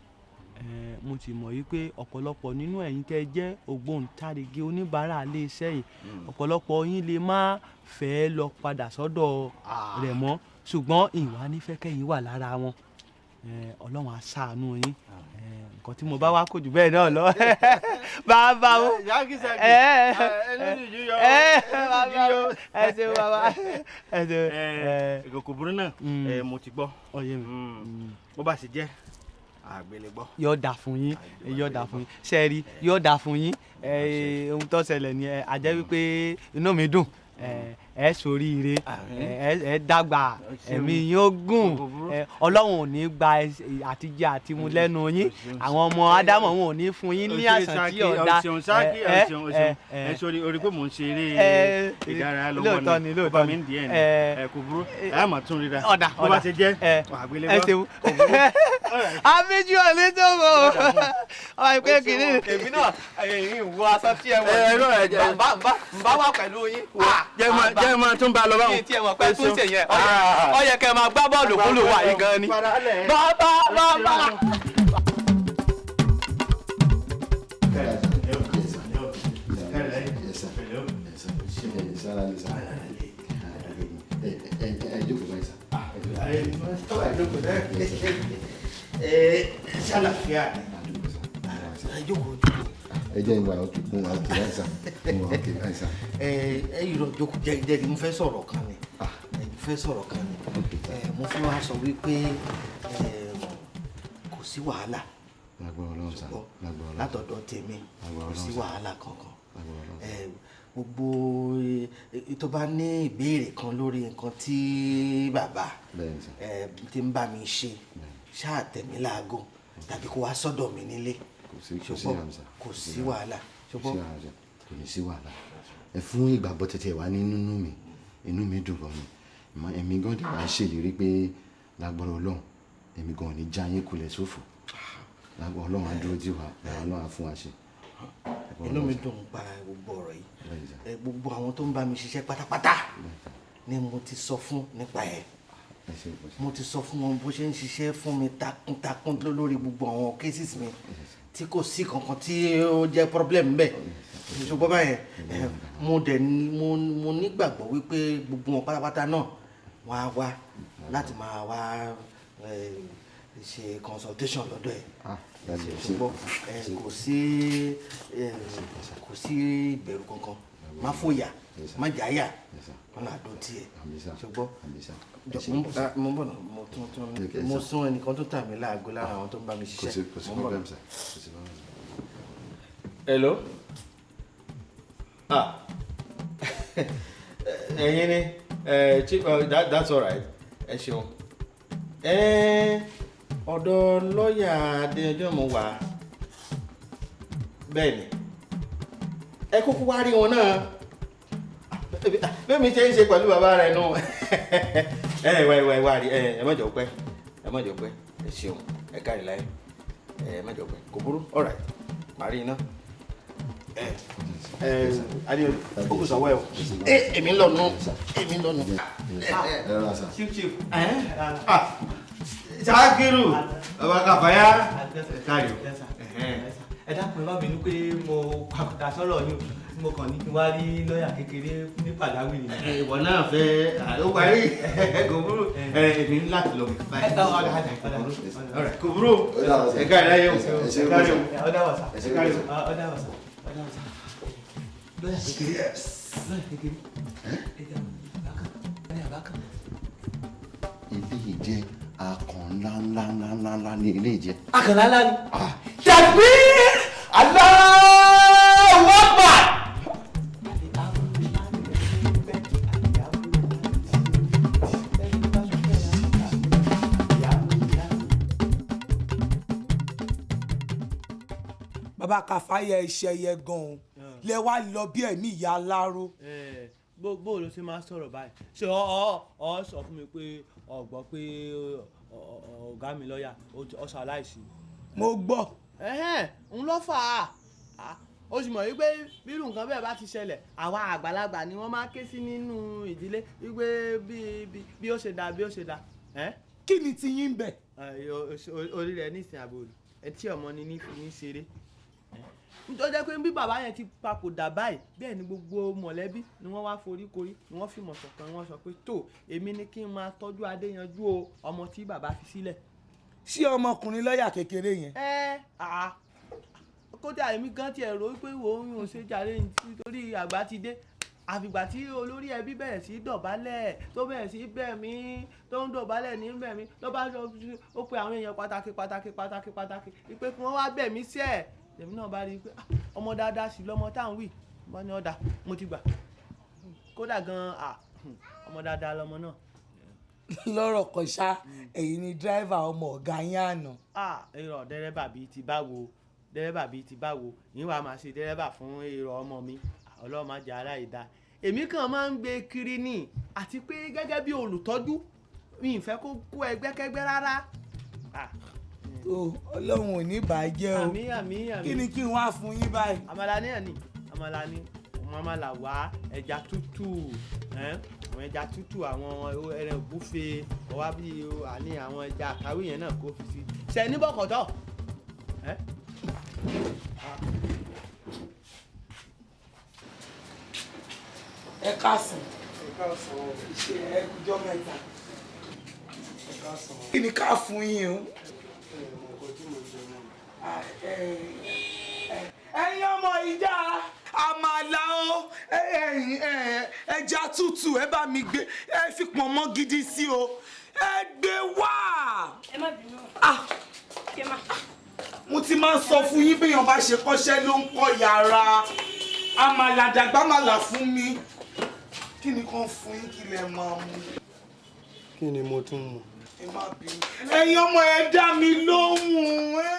Mo ti mọ̀ wípé ọ̀pọ̀lọpọ̀ nínú ẹ̀yin tẹ́ jẹ́ ògbóǹtarìgì oníbàárà iléeṣẹ́ yìí, ọ̀pọ̀lọpọ̀ yín lè má fẹ́ lọ padà sọ́dọ̀ rẹ̀ mọ́, ṣùgbọ́n ìwà nífẹ̀ẹ́ kẹ́yìn wà lára wọn. Ọlọ́run á ṣàánú yín. Nǹkan tí mo bá wá kò jù bẹ́ẹ̀ náà lọ. Bàbá o, ẹ ṣeun bàbá, ẹ ṣeun. Kò burú náà, mo ti gbọ́, bó bá sì jẹ́ àgbélé gbọ́. Yóò dà fún yín, yóò dà fún yín, sẹ́ẹ̀rì, yóò dà fún yín. Ohun tó ṣẹlẹ̀ ni a jẹ́ wípé inú mi dùn, ẹ ṣoríire, ẹ dàgbà, ẹ̀mí yín ó gùn, Ọlọ́run ò ní gba àtijẹ àtimu lẹ́nu yín, àwọn ọmọ Ádámọ̀ wọn ò ní fún yín ní àṣà tí ọ̀dà. Ọ̀ṣun Ṣákì, ọ̀ṣun ọ̀ṣun, ẹ sori orí pé mò ń ṣe eré ìdárayá lọ́wọ́ ni, ó bá mi ń di ẹ̀ ní ẹ kò burú, ẹ mà tún ríra bó bá ṣe jẹ́ àgbélé gbọ́. Kò burú. Àbíjú ọ̀lẹ́ tó wọ̀ ọ́ ìpè kìíní. Èmi náà èyí ń wọ aṣọ tí ẹ wọ̀ ń bá wà pẹ̀lú yín. Jẹ́ máa tún bá a lọ báwọn. Kí n tiẹ̀ mọ̀ pé tún ṣe yẹn, ó yẹ kẹ́ máa gbá bọ́ọ̀lù kúlù wà yìí gan ni. Bàbá bàbá. Ṣàlàfíà ẹ jókòó jókòó. Ẹ jẹ́ ìwà òkè, mo wà òkè báyìí sá, mo wà òkè báyìí sá. Ẹ irọ́, jókòó jẹ́, mo fẹ́ sọ̀rọ̀ kan ni, mo fẹ́ sọ̀rọ̀ kan ni. Mo fẹ́ wá sọ wípé kò sí wàhálà. Lágbára Ọlọ́run sá, lágbára Ọlọ́run. Látọ̀dọ̀ tèmi kò sí wàhálà kankan. Gbogbo tó bá ní ìbéèrè kan lórí nǹkan tí bàbá ti ń bá mi ṣe, ṣáà tẹ̀ mí láago tàbí kó wá sọ́dọ̀ mi nílé. Kò sí àmì sá. Kò sí wàhálà. Ṣùgbọ́n kò ní sí wàhálà. Ẹ fún ìgbàgbọ́ tètè wá ní nínú mi, inú mi dùn gan ni. Èmi gan dẹ̀ wá ṣèlérí pé lágbára Ọlọ́run, èmi gan ò ní já yín kulẹ̀ sófò. Lágbára Ọlọ́run á dúró tì wá, Ọlọ́run á fún wa ṣe. Inú mi dùn pa gbogbo ọ̀rọ̀ yìí. Gbogbo àwọn tó ń bá mi ṣiṣẹ́ pátápátá ni mo ti sọ fún nípa ẹ̀. Mo ti sọ fún wọn bó ṣe ń ṣiṣẹ́ fún mi takuntakun lórí gbogbo àwọn cases mi tí kò sí kankan tí ó jẹ́ problem bẹ́ẹ̀. Ṣùgbọ́n báyẹn, mo dẹ̀ mo nígbàgbọ́ wípé gbogbo wọn pátápátá náà wọ́n á wá láti máa wá ṣe consultation lọ́dọ̀ ẹ̀. Ṣùgbọ́n kò sí ìbẹ̀rù kankan, má fòyà, má jáyà, wọn náà dùn tiẹ̀. Ṣùgbọ́n mo ń bọ̀ náà, mo tún tún mo sún ẹnìkan tó tà mí láago lára àwọn tó ń bá mi ṣiṣẹ́. Kò sí Mo ń bọ̀ problem náà. sir, kò sí problem sir. Hello. Ah, ẹ̀yin ni chief, that's all right. Ẹ ṣeun. Ọ̀dọ̀ lọ́ọ̀yà Adéyanjú mo wà. Bẹ́ẹ̀ ni, ẹ kúkú wá rí wọn náà bẹ́ẹ̀ mi ṣe ń ṣe pẹ̀lú bàbá rẹ̀ nù. Ẹ wá, ẹ wá, ẹ wá rí. Ẹ má jọ pẹ́, ẹ má jọ pẹ́. Ẹ ṣeun, ẹ kárí láyé. Ẹ má jọ pẹ́, kò burú. All right, màá rí iná. Ẹ ẹ Adéyanjú, ó kù sọ́wọ́ ẹ o. Ẹ èmi ń lọ nù, èmi ń lọ nù. Chief, chief. Ah, Ṣakiru, bàbá Kàfáyá, kárí o. Ẹ dákun, ẹ má bínú pé mo pàkúta sọ̀rọ̀ yín o. Mo kàn ní kí n wá rí lọ́ọ̀yà kékeré ní pàjáwìrì. Ìwọ náà fẹ́ ó parí, kò burú. Èmi ń láti lọ báyìí. Kò burú, ẹ kárí láyé o, ẹ kárí o. Ọ̀dà wàsà. Ẹ kárí o. Ọ̀dà wàsà, ọ̀dà wàsà. Lọ́ọ̀yà kékeré, lọ́ọ̀yà kékeré. Ẹ jẹ́ àbákan, ẹ àbákan. Ilé yìí jẹ́ akàn ńlá ńlá ńlá ńlá ńlá ní ilé jẹ́. Akànlá ńlá ni. Takbir! Allahu Akbar! Bàbá Kàfáyà, iṣẹ́ yẹ gan-an lẹ wá lọ bí ẹ̀mí ìyá aláró. Bó ló ṣe máa sọ̀rọ̀ báyìí? Ṣé ọ ọ sọ fún mi pé ọ gbọ́ pé ọ̀gá mi lọ́ọ̀yà ó sọ aláìsí? Mo gbọ́. Ẹ̀hẹ́n, ń lọ fà á. Ó sì mọ̀ wípé bírú nǹkan bẹ́ẹ̀ bá ti ṣẹlẹ̀, àwa àgbàlagbà ni wọ́n máa ké sí nínú ìdílé wípé bí ó ṣe dá, bí ó ṣe dá. Kí ni ti yín bẹ̀? Orí rẹ̀ nísìnyí àbòrò etí ọmọ ni ní fi ní ṣeré, tó jẹ́ pé bí bàbá yẹn ti papòdà báyìí, bẹ́ẹ̀ ni gbogbo mọ̀lẹ́bí ni wọ́n wá forí korí, ni wọ́n fìmọ̀ ṣọ̀kan. Wọ́n sọ pé tó èmi ni kí n máa tọ́jú Adéyanjú o, ọmọ tí bàbá fi sílẹ̀. Ṣé ọmọkùnrin lọ́ọ̀yà kékeré yẹn? Ẹ à kódà èmi gan tiẹ̀ rò pé wo ń ṣe jàre nítorí àgbà ti dé, àfìgbà tí olórí ẹbí bẹ̀rẹ̀ sí dọ̀bálẹ̀, tó bẹ̀rẹ̀ sí bẹ̀ mí, tó ń dọ̀bálẹ̀ ní bẹ̀ mí, ló bá sọ, ó pe àwọn èèyàn pàtàkì pàtàkì pàtàkì pàtàkì pé kí wọ́n wá bẹ̀ mí sí ẹ̀. Èmi náà bá rí i pé ọmọ dáadáa sí lọ́mọ tá à ń wí, wọ́n ní ọ̀dà mo ti gbà. Kódà gan-an, ọmọ dáadáa lọmọ náà. Lọ́rọ̀ kan ṣá, èyí ni driver ọmọ ọ̀gá yín àná. Irọ́, dẹ́rẹ́bà bíi ti báwo? Dẹ́rẹ́bà bíi ti báwo? Yín wàá máa ṣe dẹ́rẹ́bà fún èrò ọmọ mi? Ọlọ́run má jẹ́ aláìda. Èmi kàn máa ń gbé kiri ni, àti pé gẹ́gẹ́ bí olùtọ́jú, mi ì fẹ́ kó kó ẹgbẹ́kẹ́gbẹ́ rárá. Tó Ọlọ́run ò ní bàjẹ́ o. Àmín, àmín, àmín. Kí ni kí n wá fún yín báyìí? Àmàlà ní ẹ̀nì, àmàlà ní àwọn àmàlà wá, ẹja tútù, àwọn ẹja tútù, àwọn ẹran ògúnfe ọwá bíi àní àwọn ẹja àkàwé yẹn náà kó fi sí. Ṣe ní bọ̀kọ̀tọ̀. Ẹ káàsán. Ẹ káàsán. Ṣe ẹ kújọ́ mẹ́ta. Ẹ káàsán. Kí ni ká fún yín o? Ẹ mọ nǹkan tí mo jẹ mọ́. Ẹ̀yin ọmọ ìjà, àmàlà o, ẹja tútù, ẹ bá mi gbé, ẹ fi pọ̀nmọ́ gidi sí o, ẹ gbé wá. Ẹ má bínú. Kí ẹ má. Mo ti máa ń sọ fún yín, béèyàn bá ṣe kọ́ṣẹ́ ló ń kọ́ yàrá. Àmàlà dàgbà màlà fún mi. Kí ni kàn fún yín? Kí lẹ máa mú? Kí ni mo tún mu? Ẹ má bínú. Ẹ̀yin ọmọ, ẹ dá mi lóhùn ẹ.